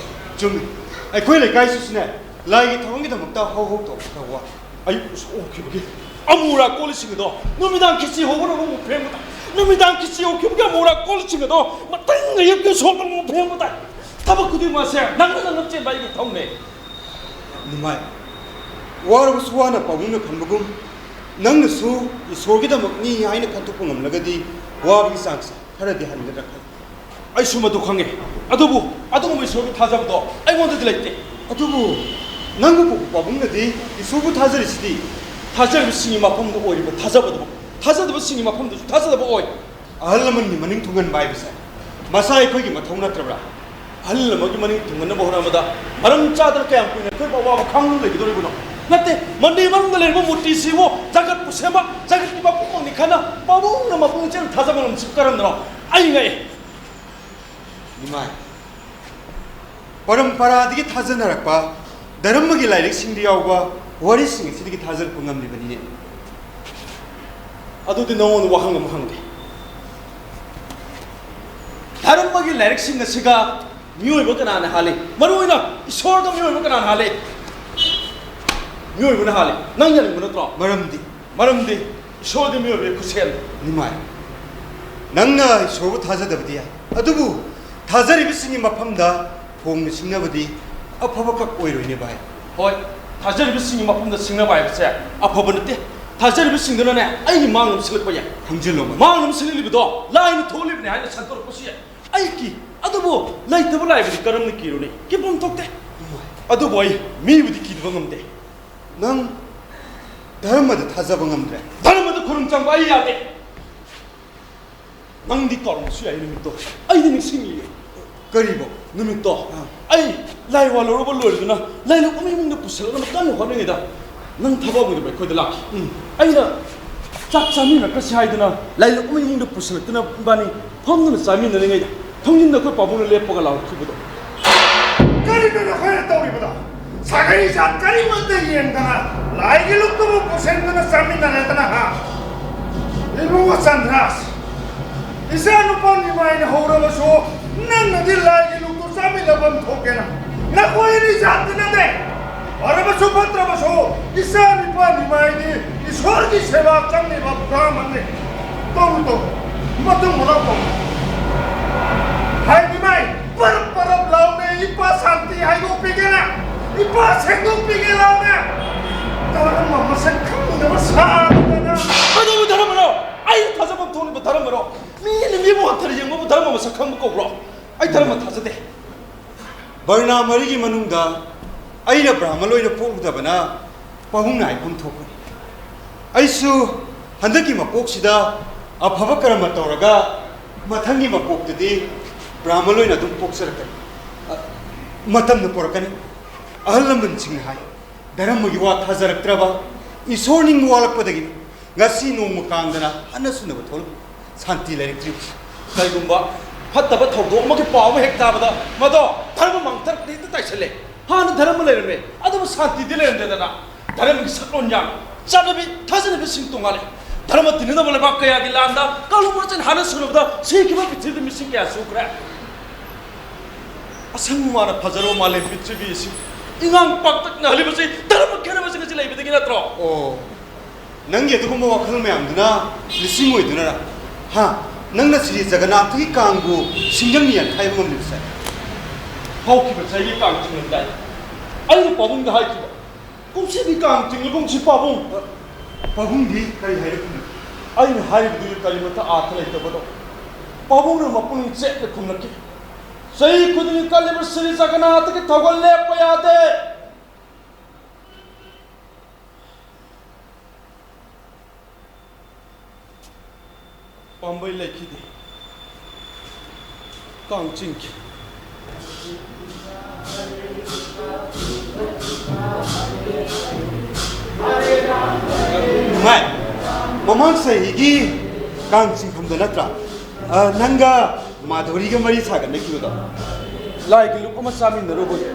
ꯆꯨꯝꯃꯤ꯫ ꯑꯩꯈꯣꯏ ꯂꯩꯀꯥꯏꯁꯤꯁꯨꯅꯦ, ꯂꯥꯏꯒꯤ ꯊꯧꯔꯝꯒꯤꯗꯃꯛꯇ ꯍꯧ ꯍꯧ ꯇꯧꯕ ꯈꯔ ꯋꯥꯏ꯫ ꯑꯌꯨꯛ ꯎꯁꯣꯞ ꯍꯧꯈꯤꯕꯒꯤ ꯑꯃꯨꯔꯥ ꯀꯣꯜꯂꯤꯁꯤꯡ ꯑꯗꯣ ꯅꯨꯃꯤꯗꯥꯡ ꯈꯦꯆꯤ ꯍꯧꯕꯅ ꯑꯃꯨꯛ ꯐꯦꯡꯕ ꯇꯥꯏ꯫ ꯅꯨꯃꯤꯗꯥꯡ ꯈꯦꯆꯤ ꯍꯧꯈꯤꯕꯒꯤ ꯑꯃꯨꯔꯥ ꯀꯣꯜꯂꯤꯁꯤꯡ ꯑꯗꯣ ꯃꯊꯪ ꯑꯌꯨꯛꯀꯤ ꯎꯁꯣꯞꯅ ꯑꯃꯨꯛ ꯐꯦꯡꯕ ꯇꯥꯏ꯫ ꯊꯕꯛ ꯈꯨꯗꯤꯡꯃꯛꯁꯦ ꯅꯪꯅ ꯅꯪꯅ ꯆꯦꯟꯕ ꯑꯩꯒꯤ ꯏꯊꯧꯅꯦ꯫ ꯅꯤꯃꯥꯏ, ꯋꯥꯔꯕꯁꯨ ꯋꯥꯅ ꯄꯥꯕꯨꯡꯅ ꯈꯟꯕꯒꯨꯝ, ꯅꯪꯅꯁꯨ ꯏꯁꯣꯔꯒꯤꯗꯃꯛꯅꯤ ꯍꯥꯏꯅ ꯈꯟꯗꯣꯛꯄ ꯉꯝꯂꯒꯗꯤ ꯋꯥꯕꯒꯤ ꯆꯥꯡꯁꯦ ꯈꯔꯗꯤ ꯍꯟꯒꯗ꯭ꯔꯥ ꯈꯜꯂꯤ꯫ ꯑꯩꯁꯨ ꯃꯗꯨ ꯈꯪꯉꯤ꯫ ꯑꯗꯨꯕꯨ ꯑꯗꯨꯒꯨꯝꯕ ꯏꯁꯣꯔꯒꯤ ꯊꯥꯖꯕꯗꯣ ꯑꯩꯉꯣꯟꯗꯗꯤ ꯂꯩꯇꯦ꯫ ꯑꯗꯨꯕꯨ ꯅꯪꯕꯨ ꯄꯣꯛꯄ ꯄꯥꯕꯨꯡꯅꯗꯤ ꯏꯁꯣꯔꯕꯨ ꯊꯥꯖꯔꯤꯁꯤꯗꯤ꯫ ꯊꯥꯖꯔꯤꯕꯁꯤꯡꯒꯤ ꯃꯐꯝꯗ ꯑꯣꯏꯔꯤꯕ ꯊꯥꯖꯕꯗꯨ, ꯊꯥꯖꯗꯕꯁꯤꯡꯒꯤ ꯃꯐꯝꯗꯁꯨ ꯊꯥꯖꯗꯕ ꯑꯣꯏ꯫ ꯑꯍꯜ ꯂꯃꯟꯒꯤ ꯃꯅꯤꯡ ꯊꯨꯡꯍꯟꯕ ꯍꯥꯏꯕꯁꯦ ꯃꯁꯥ ꯑꯩꯈꯣꯏꯒꯤ ꯃꯊꯧ ꯅꯠꯇ꯭ꯔꯕ꯭ꯔꯥ? ꯑꯍꯜ ꯑꯃꯒꯤ ꯃꯅꯤꯡ ꯊꯨꯡꯍꯟꯅꯕ ꯍꯣꯠꯅꯕꯗ ꯃꯔꯝ ꯆꯥꯗꯅ ꯀꯌꯥꯝ ꯀꯨꯏꯅ ꯑꯩꯈꯣꯏꯕꯨ ꯑꯋꯥꯕ ꯈꯥꯡꯗꯨꯅ ꯂꯩꯒꯗꯧꯔꯤꯕꯅꯣ? ꯅꯠꯇꯦ, ꯃꯟꯗꯤꯔ ꯃꯅꯨꯡꯗ ꯂꯩꯔꯤꯕ ꯃꯨꯔꯇꯤꯁꯤꯕꯨ ꯖꯒꯠꯄꯨ ꯁꯦꯝꯕ, ꯖꯒꯠꯀꯤ ꯃꯄꯨ ꯄꯨꯝꯅꯃꯛꯅꯤ ꯈꯟꯅ ꯄꯥꯕꯨꯡꯅ ꯃꯄꯨꯡ ꯆꯦꯜ ꯊꯥꯖꯕ ꯉꯝꯁꯤ ꯀꯔꯝꯅꯅꯣ? ꯑꯩ ꯉꯛꯑꯦ꯫ ꯅꯤꯃꯥꯏ, ꯄꯔꯝꯄꯔꯥꯗꯒꯤ ꯊꯥꯖꯅꯔꯛꯄ ꯙꯔꯃꯒꯤ ꯂꯥꯏꯔꯤꯛꯁꯤꯡꯗ ꯌꯥꯎꯕ ꯋꯥꯔꯤꯁꯤꯡ ꯑꯁꯤꯗꯒꯤ ꯊꯥꯖꯔꯛꯄ ꯉꯝꯂꯤꯕꯅꯤꯅꯦ꯫ ꯑꯗꯨꯗꯤ ꯅꯉꯣꯟꯗ ꯋꯥꯍꯪ ꯑꯃ ꯍꯪꯒꯦ꯫ ꯙꯔꯃꯒꯤ ꯂꯥꯏꯔꯤꯛꯁꯤꯡ ꯑꯁꯤꯒ ꯃꯤꯑꯣꯏꯕ ꯀꯅꯥꯅ ꯍꯥꯜꯂꯤ? ꯃꯔꯨ ꯑꯣꯏꯅ ꯏꯁꯣꯔꯒ ꯃꯤꯑꯣꯏꯕ ꯀꯅꯥꯅ ꯍꯥꯜꯂꯤ? ꯃꯤꯑꯣꯏꯕꯅ ꯍꯥꯜꯂꯤ꯫ ꯅꯪ ꯌꯥꯅꯤꯡꯕ ꯅꯠꯇ꯭ꯔꯣ? ꯃꯔꯝꯗꯤ? ꯃꯔꯝꯗꯤ ꯏꯁꯣꯔꯗꯤ ꯃꯤꯑꯣꯏꯕꯒꯤ ꯈꯨꯠꯁꯦꯝꯅꯤ꯫ ꯅꯤꯃꯥꯏ, ꯅꯪꯅ ꯏꯁꯣꯔꯕꯨ ꯊꯥꯖꯗꯕꯗꯤ ꯌꯥꯏ, ꯑꯗꯨꯕꯨ ꯊꯥꯖꯔꯤꯕꯁꯤꯡꯒꯤ ꯃꯐꯝꯗ ꯐꯣꯡꯅ ꯁꯤꯡꯅꯕꯗꯤ ꯑꯐꯕꯈꯛ ꯑꯣꯏꯔꯣꯏꯅꯦ ꯚꯥꯏ꯫ ꯍꯣꯏ, ꯊꯥꯖꯔꯤꯕꯁꯤꯡꯒꯤ ꯃꯐꯝꯗ ꯁꯤꯡꯅꯕ ꯍꯥꯏꯕꯁꯦ ꯑꯐꯕ ꯅꯠꯇꯦ꯫ ꯊꯥꯖꯔꯤꯕꯁꯤꯡꯗꯨꯅꯅꯦ ꯑꯩꯒꯤ ꯃꯥꯡꯅꯕ ꯁꯤꯜꯂꯛꯄ ꯌꯥꯏ꯫ ꯈꯪꯖꯤꯜꯂꯣ, ꯃꯔꯨꯞ꯫ ꯃꯥꯡꯅꯕ ꯁꯤꯜꯂꯛꯂꯤꯕꯗꯣ ꯂꯥꯏꯅ ꯊꯣꯛꯍꯜꯂꯤꯕꯅꯤ ꯍꯥꯏꯅ ꯁꯟꯗꯣꯔꯛꯄꯁꯨ ꯌꯥꯏ꯫ ꯑꯩ ꯀꯤ, ꯑꯗꯨꯕꯨ ꯂꯩꯇꯕ ꯂꯥꯏꯕꯨꯗꯤ ꯀꯔꯝꯅ ꯀꯤꯔꯨꯅꯤ? ꯀꯤꯐꯝ ꯊꯣꯛꯇꯦ꯫ ꯏꯃꯥꯏ꯫ ꯑꯗꯨꯕꯨ ꯑꯩ ꯃꯤꯕꯨꯗꯤ ꯀꯤꯗꯕ ꯉꯝꯗꯦ꯫ ꯅꯪ ꯙꯔꯃꯗ ꯊꯥꯖꯕ ꯉꯝꯗ꯭ꯔꯦ? ꯙꯔꯃꯗ ꯈꯨꯔꯨꯝ ꯆꯪꯕ ꯑꯩ ꯌꯥꯗꯦ꯫ ꯅꯪꯗꯤ ꯀꯥꯎꯔꯝꯕꯁꯨ ꯌꯥꯏ ꯅꯨꯃꯤꯠꯇꯣ꯫ ꯑꯩꯗꯤ ꯅꯤꯡꯁꯤꯡꯂꯤꯌꯦ꯫ ꯀꯔꯤꯕꯣ? ꯅꯨꯃꯤꯠꯇꯣ ꯑꯥ꯫ ꯑꯩ ꯂꯥꯏ ꯋꯥ ꯂꯧꯔꯨꯕ ꯂꯣꯏꯔꯗꯨꯅ ꯂꯥꯏꯂꯨꯛ ꯑꯃ ꯏꯃꯨꯡꯗ ꯄꯨꯁꯤꯜꯂꯛꯅꯕ ꯀꯟꯅ ꯍꯣꯠꯅꯔꯤꯉꯩꯗ ꯅꯪ ꯊꯕꯛ ꯑꯣꯏꯅꯕ ꯑꯩꯈꯣꯏꯗ ꯂꯥꯛꯈꯤ꯫ ꯎꯝ꯫ ꯑꯩꯅ ꯆꯥꯛ ꯆꯥꯃꯤꯟꯅꯈ꯭ꯔꯁꯤ ꯍꯥꯏꯗꯨꯅ ꯂꯥꯏꯂꯨꯛ ꯑꯃ ꯏꯃꯨꯡꯗ ꯄꯨꯁꯤꯜꯂꯛꯇꯨꯅ ꯏꯕꯥꯅꯤ ꯐꯝꯗꯨꯅ ꯆꯥꯃꯤꯟꯅꯔꯤꯉꯩꯗ ꯊꯣꯡꯖꯤꯟꯗ ꯑꯩꯈꯣꯏ ꯄꯥꯕꯨꯡꯅ ꯂꯦꯞꯄꯒ ꯂꯥꯎꯔꯛꯈꯤꯕꯗꯣ꯫ ꯀꯔꯤꯅꯣ ꯅꯈꯣꯏꯅ ꯇꯧꯔꯤꯕꯗꯣ? ꯁꯥꯒꯩ ꯖꯥꯠ ꯀꯔꯤꯃꯠꯇ ꯌꯦꯡꯗꯅ ꯂꯥꯏꯒꯤ ꯂꯨꯛꯇꯨꯕꯨ ꯄꯨꯁꯤꯟꯗꯨꯅ ꯆꯥꯃꯤꯟꯅꯔꯦꯗꯅ, ꯍꯥ? ꯏꯕꯨꯡꯉꯣ ꯆꯟꯗ꯭ꯔꯥꯁ, ꯏꯆꯥ ꯅꯨꯄꯥ ꯅꯤꯃꯥꯏꯅ ꯍꯧꯔꯕꯁꯨ ꯅꯪꯅꯗꯤ ꯂꯥꯏꯒꯤ ꯂꯨꯛꯇꯨ ꯆꯥꯃꯤꯟꯅꯐꯝ ꯊꯣꯛꯀꯦꯅ꯫ ꯅꯈꯣꯏ ꯑꯅꯤ ꯖꯥꯠꯇꯤ ꯅꯠꯇꯦ꯫ ꯐꯔꯕꯁꯨ ꯐꯠꯇ꯭ꯔꯕꯁꯨ ꯏꯆꯥ ꯅꯨꯄꯥ ꯅꯤꯃꯥꯏꯗꯤ ꯏꯁꯣꯔꯒꯤ ꯁꯦꯕꯥ ꯆꯪꯂꯤꯕ ꯕ꯭ꯔꯥꯍꯃꯟꯅꯤ꯫ ꯇꯧꯔꯨ ꯇꯧꯔꯨ꯫ ꯃꯇꯨꯡ ꯃꯅꯥꯎ ꯇꯧꯔꯨ꯫ ꯍꯥꯏ ꯅꯤꯃꯥꯏ, ꯄꯔꯞ ꯄꯔꯞ ꯂꯥꯎꯅꯦ, ꯏꯄꯥ ꯁꯥꯟꯇꯤ ꯍꯥꯏꯗꯣꯛꯄꯤꯒꯦꯅꯦ, ꯏꯄꯥ ꯁꯦꯡꯗꯣꯛꯄꯤꯒꯦ ꯂꯥꯎꯅꯦ꯫ ꯙꯔꯃ ꯃꯁꯛ ꯈꯪꯗꯕ ꯁꯥꯗꯅ꯫ ꯀꯩꯗꯧꯕ ꯙꯔꯃꯅꯣ? ꯑꯩ ꯊꯥꯖꯐꯝ ꯊꯣꯛꯂꯤꯕ ꯙꯔꯃꯔꯣ? ꯃꯤꯅ ꯃꯤꯕꯨ ꯍꯟꯊꯅ ꯌꯦꯡꯕꯕꯨ ꯙꯔꯃ ꯃꯁꯛ ꯈꯪꯕ ꯀꯧꯕ꯭ꯔꯣ? ꯑꯩ ꯙꯔꯃ ꯊꯥꯖꯗꯦ꯫ ꯕꯔꯅꯥ ꯃꯔꯤꯒꯤ ꯃꯅꯨꯡꯗ ꯑꯩꯅ ꯕ꯭ꯔꯥꯍꯃꯟ ꯑꯣꯏꯅ ꯄꯣꯛꯂꯨꯗꯕꯅ ꯄꯥꯕꯨꯡꯅ ꯍꯥꯏꯐꯝ ꯊꯣꯛꯄꯅꯤ꯫ ꯑꯩꯁꯨ ꯍꯟꯗꯛꯀꯤ ꯃꯄꯣꯛꯁꯤꯗ ꯑꯐꯕ ꯀꯔꯃ ꯇꯧꯔꯒ ꯃꯊꯪꯒꯤ ꯃꯄꯣꯛꯇꯗꯤ ꯕ꯭ꯔꯥꯍꯃꯟ ꯑꯣꯏꯅ ꯑꯗꯨꯝ ꯄꯣꯛꯆꯔꯛꯀꯅꯤ꯫ ꯑ, ꯃꯇꯝꯅ ꯄꯣꯔꯛꯀꯅꯤ꯫ ꯑꯍꯜ ꯂꯃꯟꯁꯤꯡꯅ ꯍꯥꯏ, ꯙꯔꯃꯒꯤ ꯋꯥ ꯊꯥꯖꯔꯛꯇ꯭ꯔꯕ, ꯏꯁꯣꯔ ꯅꯤꯡꯕ ꯋꯥꯠꯂꯛꯄꯗꯒꯤ ꯉꯁꯤ ꯅꯣꯡꯃ ꯀꯥꯡꯗꯅ ꯍꯟꯅ ꯁꯨꯅꯕ ꯊꯣꯛꯂꯛꯄ, ꯁꯥꯟꯇꯤ ꯂꯩꯔꯛꯇ꯭ꯔꯤꯕꯁꯤ꯫ ꯀꯔꯤꯒꯨꯝꯕ ꯐꯠꯇꯕ ꯊꯧꯗꯣꯛ ꯑꯃꯒꯤ ꯄꯥꯎ ꯑꯃ ꯍꯦꯛ ꯇꯥꯕꯗ ꯃꯗꯣ ꯙꯔꯃ ꯃꯥꯡꯊꯔꯛꯄꯗ ꯍꯦꯛꯇ ꯇꯥꯏꯁꯜꯂꯦ꯫ ꯍꯥꯟꯅ ꯙꯔꯃ ꯂꯩꯔꯝꯃꯦ, ꯑꯗꯨꯕꯨ ꯁꯥꯟꯇꯤꯗꯤ ꯂꯩꯔꯝꯗꯦꯗꯅ꯫ ꯙꯔꯃꯒꯤ ꯁꯛꯂꯣꯟꯌꯥꯡ, ꯆꯠꯅꯕꯤ, ꯊꯥꯖꯅꯕꯤꯁꯤꯡ ꯇꯣꯡꯉꯥꯜꯂꯦ꯫ ꯙꯔꯃ ꯇꯤꯟꯅꯗꯕ ꯂꯩꯕꯥꯛ ꯀꯌꯥꯒꯤ ꯂꯥꯟꯗ ꯀꯥꯡꯂꯨꯞ ꯃꯁꯦꯟ ꯍꯥꯟꯅ ꯁꯨꯅꯕꯗ ꯁꯤꯈꯤꯕ ꯄ꯭ꯔꯤꯊꯤꯕꯤꯗ ꯃꯤꯁꯤꯡ ꯀꯌꯥ ꯁꯨꯈ꯭ꯔꯦ꯫ ꯑꯁꯪ ꯑꯃꯥꯟꯅ ꯐꯖꯔꯕ ꯃꯥꯂꯦꯝ ꯄ꯭ꯔꯤꯊꯤꯕꯤ ꯑꯁꯤ ꯏꯉꯥꯡ ꯄꯥꯛꯇꯛꯅꯍꯜꯂꯤꯕꯁꯤ ꯙꯔꯃ ꯈꯦꯠꯅꯕꯁꯤꯡ ꯑꯁꯤ ꯂꯩꯕꯗꯒꯤ ꯅꯠꯇ꯭ꯔꯣ? ꯑꯣ, ꯅꯪꯒꯤ ꯑꯗꯨꯒꯨꯝꯕ ꯋꯥꯈꯜ ꯃꯌꯥꯝꯗꯨꯅ ꯂꯤꯁꯤꯡ ꯑꯣꯏꯗꯨꯅꯔ? ꯍꯥ? ꯅꯪꯅ ꯁ꯭ꯔꯤ ꯖꯒꯟꯅꯥꯊꯒꯤ ꯀꯥꯡꯕꯨ ꯁꯤꯡꯖꯪꯅ ꯌꯥꯟꯈꯥꯏꯕ ꯉꯝꯂꯤꯕꯁꯦ? ꯍꯧꯈꯤꯕ ꯆꯍꯤꯒꯤ ꯀꯥꯡ ꯆꯤꯡꯂꯝꯗꯥꯏ ꯑꯩꯅ ꯄꯥꯕꯨꯡꯗ ꯍꯥꯏꯈꯤꯕ, "ꯀꯨꯝꯁꯤꯗꯤ ꯀꯥꯡ ꯆꯤꯡꯂꯒꯨꯝꯁꯤ ꯄꯥꯕꯨꯡ"꯫ ꯄꯥꯕꯨꯡꯗꯤ ꯀꯔꯤ ꯍꯥꯏꯔꯛꯄꯅꯣ? ꯑꯩꯅ ꯍꯥꯏꯔꯤꯕꯗꯨ ꯀꯔꯤꯃꯠꯇ ꯑꯥꯔꯊ ꯂꯩꯇꯕꯗꯣ ꯄꯥꯕꯨꯡꯅ ꯃꯄꯨꯛꯅꯤꯡ ꯆꯦꯠꯅ ꯈꯨꯝꯂꯛꯈꯤ꯫ ꯆꯍꯤ ꯈꯨꯗꯤꯡꯒꯤ ꯀꯜꯂꯤꯕ ꯁ꯭ꯔꯤ ꯖꯒꯟꯅꯥꯊꯒꯤ ꯊꯧꯒꯜ ꯂꯦꯞꯄ ꯌꯥꯗꯦ꯫ ꯄꯥꯝꯕꯩ ꯂꯩꯈꯤꯗꯦ꯫ ꯀꯥꯡ ꯆꯤꯡꯈꯤ꯫ ꯅꯨꯡꯉꯥꯏ꯫ ꯃꯃꯥꯡ ꯆꯍꯤꯒꯤ ꯀꯥꯡ ꯆꯤꯡꯐꯝꯗ ꯅꯠꯇ꯭ꯔꯥ? ꯑ, ꯅꯪꯒ ꯃꯥꯙꯨꯔꯤꯒ ꯃꯔꯤ ꯁꯥꯒꯠꯅꯈꯤꯕꯗꯣ? ꯂꯥꯏꯒꯤ ꯂꯨꯞ ꯑꯃ ꯆꯥꯃꯤꯟꯅꯔꯨꯕꯒꯤ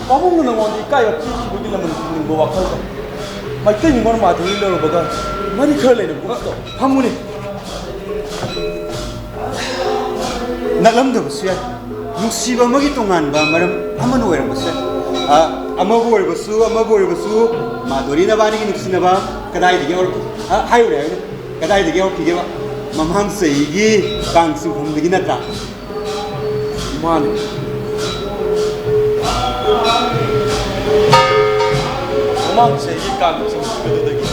ꯄꯥꯕꯨꯡꯅ ꯅꯉꯣꯟꯗ ꯏꯀꯥꯏꯕ ꯄꯤꯈꯤꯕꯒꯤ ꯂꯃꯟ ꯈꯨꯝꯅꯤꯡꯕ ꯋꯥꯈꯜꯗ ꯃꯩꯇꯩ ꯅꯤꯉꯣꯜ ꯃꯥꯙꯨꯔꯤ ꯂꯧꯔꯨꯕꯒ ꯃꯔꯤ ꯈꯔ ꯂꯩꯅꯕꯒꯨꯝ ꯇꯧ꯫ ꯐꯝꯃꯨꯅꯦ꯫ ꯅꯠꯂꯝꯗꯕꯁꯨ ꯌꯥꯏ꯫ ꯅꯨꯡꯁꯤꯕ ꯑꯃꯒꯤ ꯇꯣꯉꯥꯟꯕ ꯃꯔꯝ ꯑꯃꯅ ꯑꯣꯏꯔꯝꯕꯁꯨ ꯌꯥꯏ꯫ ꯑ, ꯑꯃꯕꯨ ꯑꯣꯏꯔꯕꯁꯨ, ꯑꯃꯕꯨ ꯑꯣꯏꯔꯕꯁꯨ, ꯃꯥꯙꯨꯔꯤ ꯅꯕꯥꯅꯤꯒꯤ ꯅꯨꯡꯁꯤꯅꯕ ꯀꯗꯥꯏꯗꯒꯤ ꯍꯧꯔꯛꯈꯤ? ꯑ, ꯍꯥꯏꯌꯨꯅꯦ, ꯍꯥꯏꯌꯨꯅꯦ꯫ ꯀꯗꯥꯏꯗꯒꯤ ꯍꯧꯔꯛꯈꯤꯒꯦꯕ? ꯃꯃꯥꯡ ꯆꯍꯤꯒꯤ ꯀꯥꯡ ꯆꯤꯡꯐꯝꯗꯒꯤ ꯅꯠꯇ꯭ꯔꯥ? ꯃꯥꯅꯤ꯫ ꯃꯃꯥꯡ ꯆꯍꯤꯒꯤ ꯀꯥꯡ ꯆꯤꯡꯈꯤꯕꯗꯨꯗꯒꯤ꯫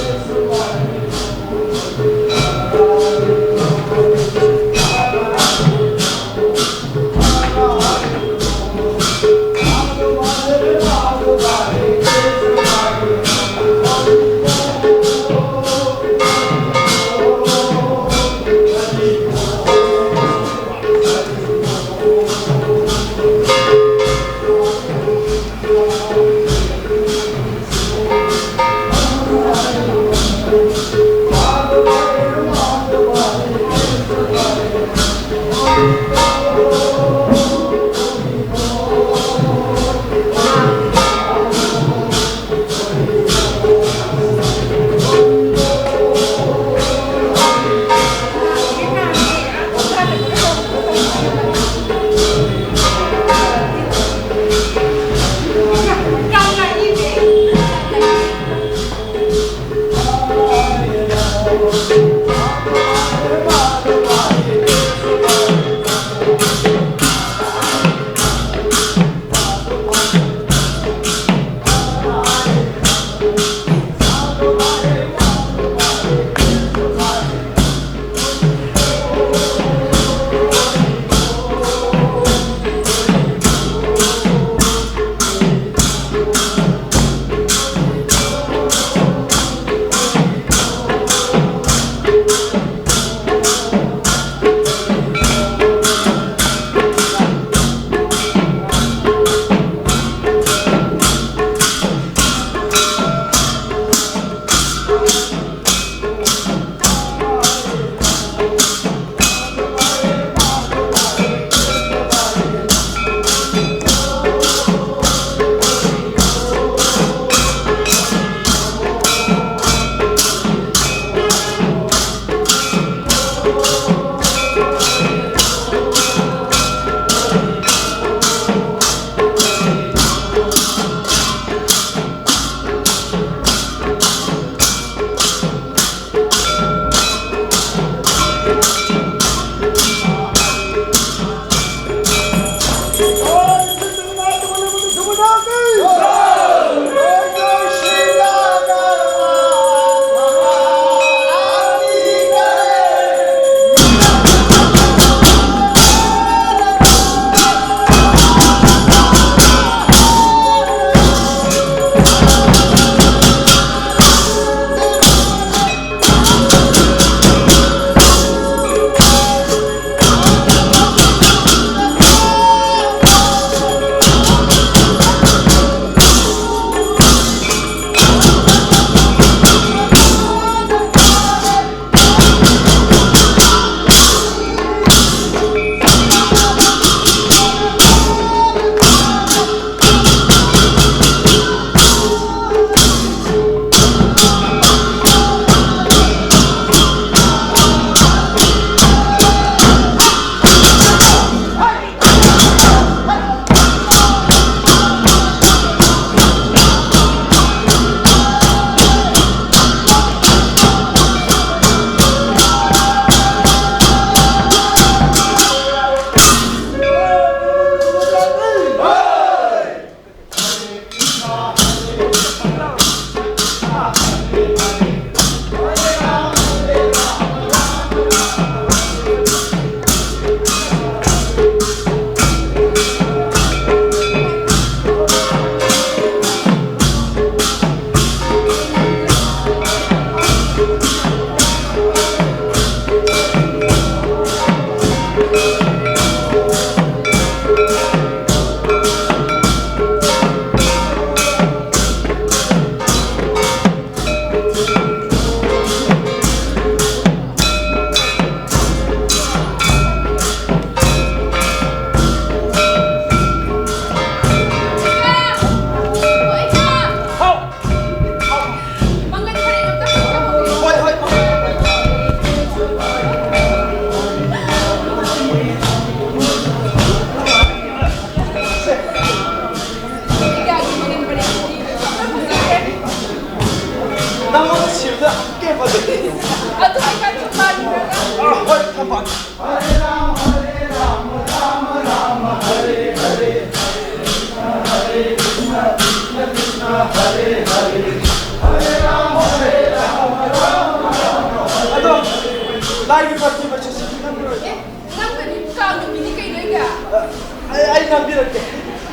ꯇꯥꯛꯄꯤꯔꯛꯀꯦ꯫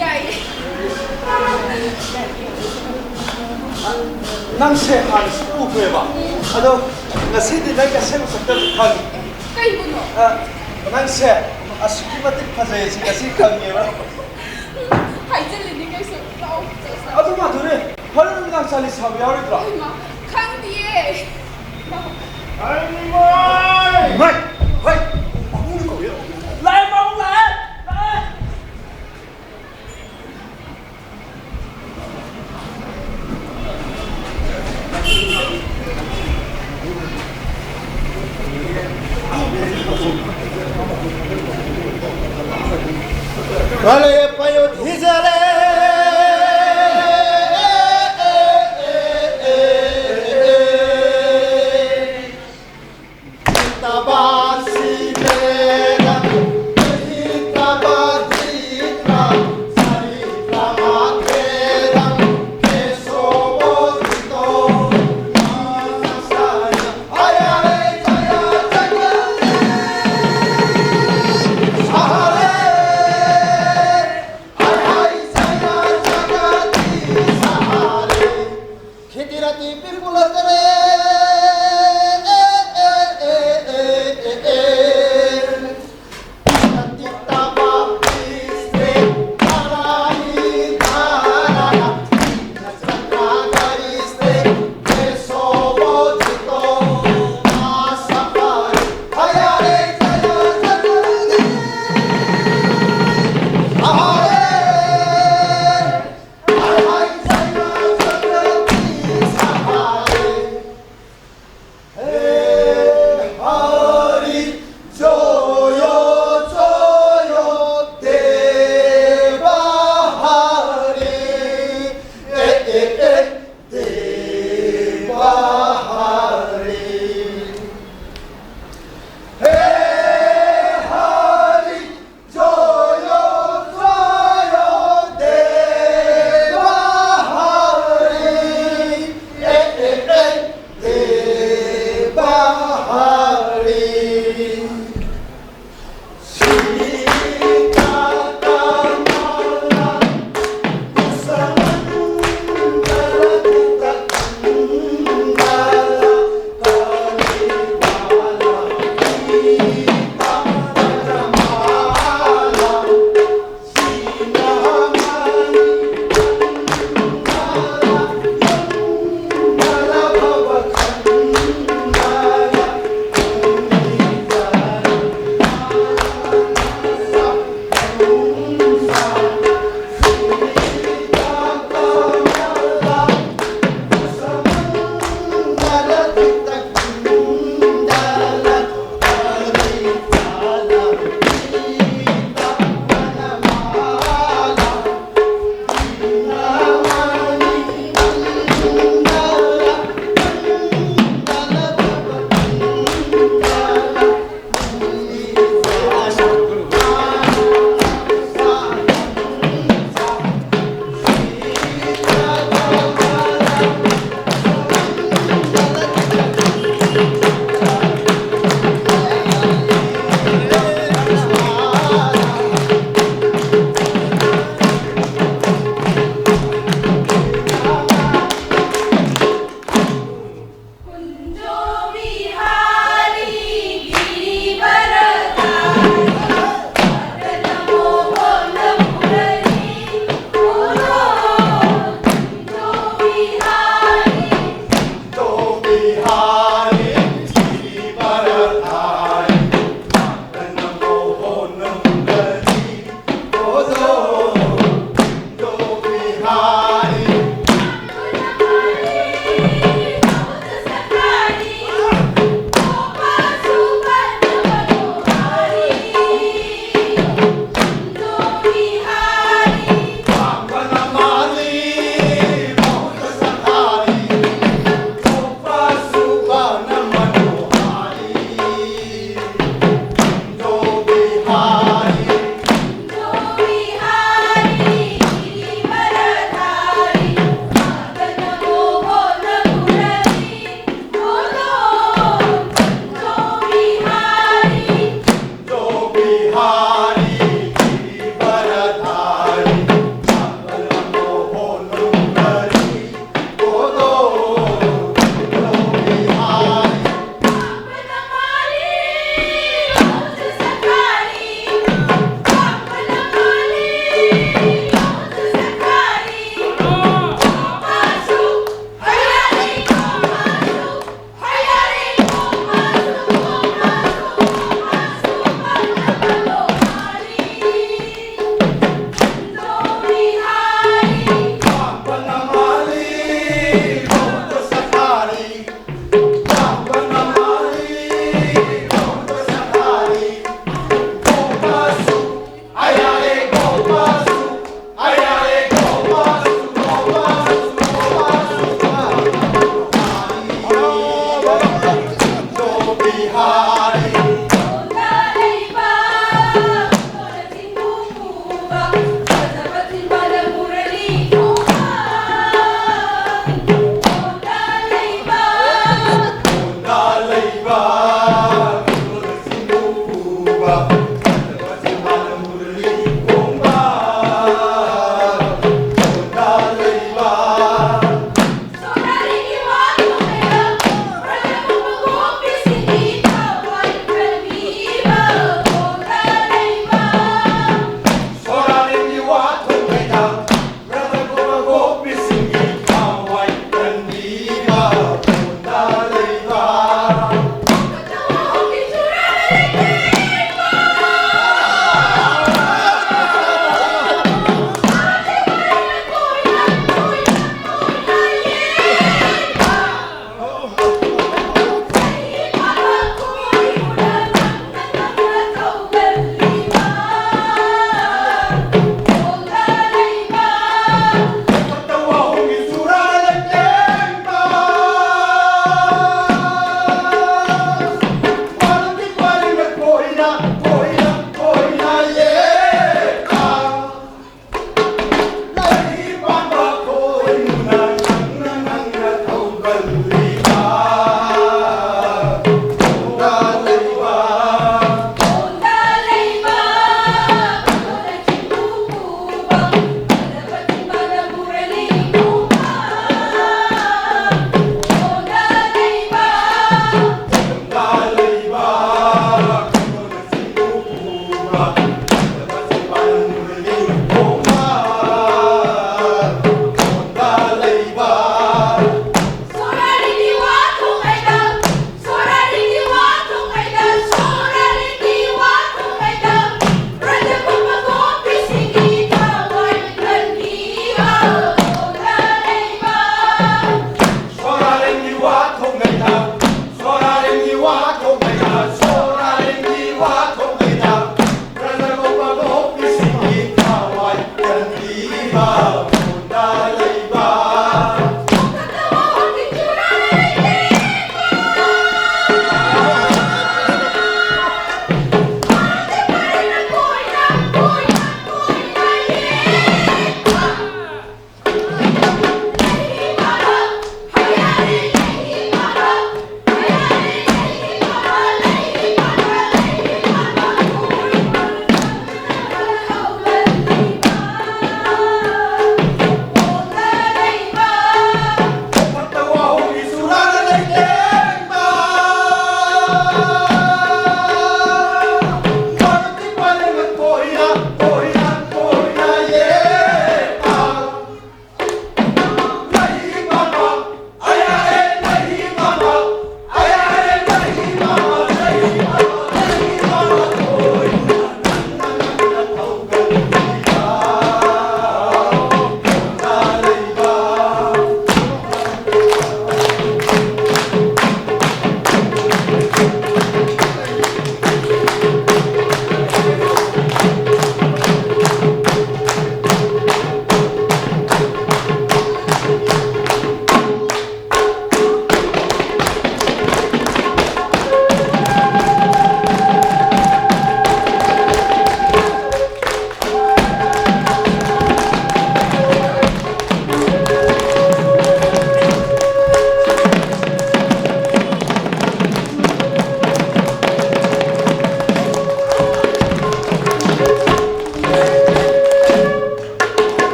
ꯌꯥꯏꯌꯦ꯫ ꯅꯪꯁꯦ ꯍꯥꯟꯅꯁꯨ ꯎꯈ꯭ꯔꯦꯕ, ꯑꯗꯣ ꯉꯁꯤꯗꯤ ꯅꯪꯒꯤ ꯑꯁꯦꯡꯕ ꯁꯛꯇꯝꯁꯦ ꯈꯪꯉꯤ꯫ ꯀꯩꯕꯨꯅꯣ? ꯑ, ꯅꯪꯁꯦ ꯑꯁꯨꯛꯀꯤ ꯃꯇꯤꯛ ꯐꯖꯩ ꯁꯤ ꯉꯁꯤ ꯈꯪꯉꯦꯕ꯫ ꯍꯥꯏꯖꯤꯜꯂꯤꯅꯤ ꯀꯩꯁꯨ꯫ ꯂꯥꯛꯑꯣ, ꯆꯠꯁꯦ꯫ ꯑꯗꯨ ꯉꯥꯛꯇꯅꯦ꯫ ꯐꯔꯦ, ꯅꯨꯃꯤꯗꯥꯡ ꯆꯥꯂꯤ ꯁꯥꯕ ꯌꯥꯎꯔꯣꯏꯗ꯭ꯔꯣ? ꯍꯩꯃꯥ, ꯈꯪꯗꯤꯌꯦ꯫ ꯃꯥꯏ! ꯍꯣꯏ! ꯄꯥꯕꯨꯡꯅ ꯀꯧꯔꯦ꯫ ꯂꯥꯛꯑꯦ, ꯄꯥꯕꯨꯡ ꯂꯥꯛꯑꯦ! ꯂꯥꯛꯑꯦ! ꯀꯂꯦ ꯄꯥꯌꯣ ꯊꯤꯖꯔꯦ꯫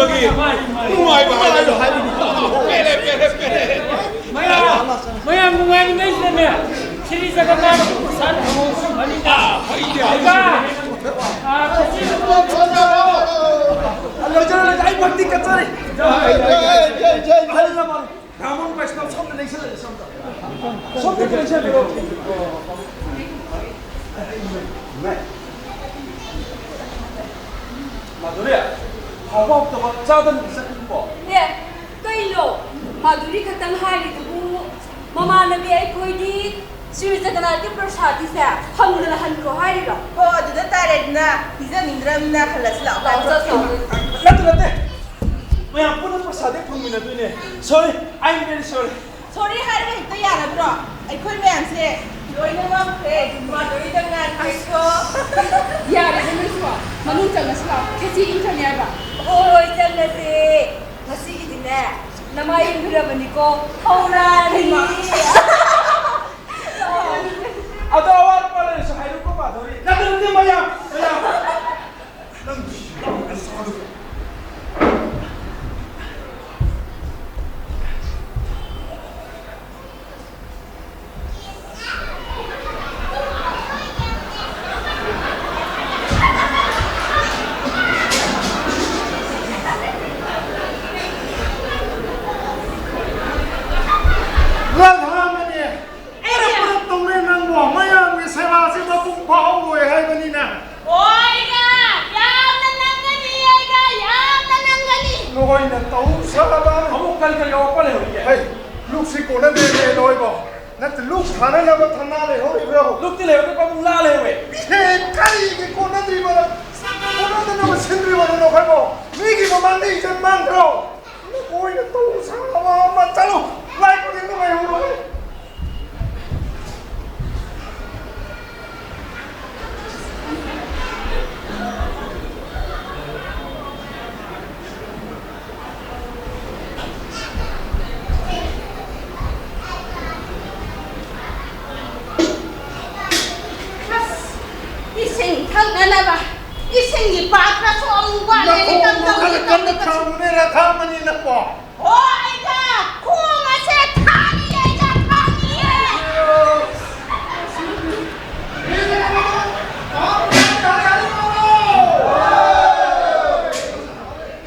ꯅꯨꯡꯉꯥꯏꯕ ꯍꯥꯏꯕꯗꯣ꯫ ꯄꯦꯔꯦ, ꯄꯦꯔꯦ, ꯄꯦꯔꯦ꯫ ꯃꯌꯥꯝ, ꯃꯌꯥꯝ ꯅꯨꯡꯉꯥꯏꯃꯤꯟꯅꯩꯁꯤꯗꯅꯦ꯫ ꯁꯤꯔꯤ ꯖꯒꯟꯅꯥꯊ ꯄ꯭ꯔꯁꯥꯗ ꯐꯪꯍꯧꯕꯅꯤꯗ꯫ ꯑꯥ, ꯐꯩꯅꯦ꯫ ꯑꯥ, ꯂꯣꯏꯖꯔꯦ, ꯂꯣꯏꯖꯔꯦ꯫ ꯑꯩ ꯚꯛꯇꯤ ꯀꯠꯆꯔꯤ꯫ ꯖꯥꯏ, ꯖꯥꯏ, ꯖꯥꯏ, ꯖꯥꯏ꯫ ꯑꯍꯜ ꯂꯃꯟ꯫ ꯕ꯭ꯔꯥꯍꯃꯟ ꯕꯩꯁꯅꯕ ꯁꯣꯝꯗ ꯂꯦꯡꯁꯤꯜꯂꯁꯤ, ꯁꯣꯝꯗ꯫ ꯁꯣꯝꯗ ꯂꯦꯡꯁꯤꯜꯂꯣ꯫ ꯃꯥꯙꯨꯔꯤ, ꯍꯥꯎꯕ ꯍꯥꯎꯇꯕ ꯆꯥꯗꯅ ꯆꯠꯀꯅꯨꯀꯣ꯫ ꯑꯦ, ꯀꯩꯅꯣ? ꯃꯥꯙꯨꯔꯤ ꯈꯛꯇꯪ ꯍꯥꯏꯔꯤꯗꯨꯕꯨ, ꯃꯃꯥꯟꯅꯕꯤ ꯑꯩꯈꯣꯏꯗꯤ ꯁ꯭ꯔꯤ ꯖꯒꯟꯅꯥꯊꯀꯤ ꯄ꯭ꯔꯁꯥꯗꯤꯁꯦ ꯐꯪꯗꯅ ꯍꯟꯈ꯭ꯔꯣ ꯍꯥꯏꯔꯤꯔꯣ? ꯍꯣ, ꯑꯗꯨꯗ ꯇꯥꯔꯦꯗꯅ, ꯄꯤꯖꯅꯤꯡꯗ꯭ꯔꯕꯅꯤꯅ ꯍꯜꯂꯁꯤ ꯂꯥꯛꯑꯣ꯫ ꯂꯥꯛꯑꯣ, ꯆꯠꯁꯤ, ꯂꯥꯛꯑꯣ꯫ ꯅꯠꯇꯦ, ꯅꯠꯇꯦ꯫ ꯃꯌꯥꯝ ꯄꯨꯟꯅ ꯄ꯭ꯔꯁꯥꯗꯤ ꯐꯪꯃꯤꯟꯅꯗꯣꯏꯅꯦ꯫ Sorry, I am very sorry꯫ Sorry ꯍꯥꯏꯔꯒ ꯍꯦꯛꯇ ꯌꯥꯔꯗ꯭ꯔꯣ? ꯑꯩꯈꯣꯏ ꯃꯌꯥꯝꯁꯦ ꯂꯣꯏꯅ ꯉꯝꯈ꯭ꯔꯦ꯫ ꯃꯥꯙꯨꯔꯤꯗ ꯉꯥꯏꯈ꯭ꯔꯦꯀꯣ꯫ ꯌꯥꯔꯦꯗ ꯅꯣꯏꯁꯨ꯫ ꯃꯅꯨꯡ ꯆꯪꯉꯁꯤ ꯂꯥꯛꯑꯣ꯫ ꯈꯦꯆꯤ ꯏꯪꯈ꯭ꯔꯅꯤ ꯍꯥꯏꯕ꯫ ꯍꯣꯏ, ꯆꯪꯉꯁꯦ꯫ ꯉꯁꯤꯒꯤꯗꯤꯅꯦ, ꯅꯃꯥꯏ ꯏꯪꯈ꯭ꯔꯕꯅꯤꯀꯣ꯫ ꯍꯧꯔꯛꯑꯅꯤ꯫ ꯍꯩꯃꯥ꯫ ꯑꯗꯣ ꯑꯋꯥꯠ ꯑꯄꯥ ꯂꯩꯔꯁꯨ ꯍꯥꯏꯔꯨꯀꯣ, ꯃꯥꯙꯨꯔꯤ꯫ ꯅꯠꯇꯦ, ꯅꯠꯇꯦ, ꯃꯌꯥꯝ, ꯃꯌꯥꯝ꯫ ꯅꯪ ꯂꯜꯍꯥꯃꯅꯤ꯫ ꯑꯩꯅ ꯄꯨꯂꯞ ꯇꯧꯔꯦ ꯅꯪꯕꯣ꯫ ꯃꯌꯥꯝꯒꯤ ꯁꯦꯕꯥꯁꯤ ꯃꯄꯨꯡ ꯐꯥꯍꯧꯔꯣꯏ ꯍꯥꯏꯕꯅꯤꯅ꯫ ꯑꯣꯏꯒ! ꯌꯥꯝꯅ ꯅꯪꯒꯅꯤ, ꯑꯩꯒ! ꯌꯥꯝꯅ ꯅꯪꯒꯅꯤ! ꯅꯈꯣꯏꯅ ꯇꯧ ꯁꯥꯕ꯫ ꯑꯃꯨꯛ ꯀꯔꯤ ꯀꯔꯤ ꯑꯋꯥꯠꯄ ꯂꯩꯍꯧꯔꯤꯒꯦ? ꯍꯩ, ꯂꯨꯛꯁꯤ ꯀꯣꯟꯅꯗꯦꯅꯦ ꯅꯣꯏꯕꯣ꯫ ꯅꯠꯇꯦ, ꯂꯨꯛ ꯊꯥꯅꯅꯕ ꯊꯝꯅꯥ ꯂꯩꯍꯧꯔꯤꯕ꯭ꯔꯣ? ꯂꯨꯛꯇꯤ ꯂꯩꯍꯧꯗꯦ, ꯄꯥꯕꯨꯡ ꯂꯥ ꯂꯩꯍꯧꯋꯦ꯫ ꯏꯍꯦ, ꯀꯔꯤꯒꯤ ꯀꯣꯟꯅꯗ꯭ꯔꯤꯕꯅꯣ? ꯀꯣꯟꯅꯗꯅꯕ ꯁꯤꯟꯗ꯭ꯔꯤꯕꯅꯣ ꯅꯈꯣꯏꯕꯣ? ꯃꯤꯒꯤ ꯃꯃꯥꯡꯗ ꯏꯖꯠ ꯃꯥꯡꯗ꯭ꯔꯣ? ꯅꯈꯣꯏꯅ ꯇꯧ ꯁꯥꯕ ꯑꯃ꯫ ꯆꯠꯂꯨ, ꯂꯥꯏ ꯈꯨꯗꯦꯡꯗ ꯂꯩꯍꯧꯔꯣ꯫ ꯑꯁ, ꯏꯁꯤꯡ ꯊꯛꯅꯅꯕ ꯏꯁꯤꯡꯒꯤ ꯄꯥꯇ꯭ꯔꯁꯨ ꯑꯃꯨꯕ ꯂꯩꯔꯤ, ꯅꯈꯣꯡꯗꯣ ꯀꯝꯗꯧꯅꯤ, ꯈꯔ ꯀꯟꯅ ꯀꯝꯗꯧꯅꯤ? ꯊꯥꯡꯉꯨꯅꯦ, ꯔꯥꯙꯥꯃꯅꯤ ꯅꯪꯕꯣ꯫ ꯍꯣ, ꯑꯩꯒ ꯈꯣꯡ ꯑꯁꯦ ꯊꯥꯡꯉꯤꯌꯦ, ꯑꯩꯒ ꯊꯥꯡꯉꯤꯌꯦ꯫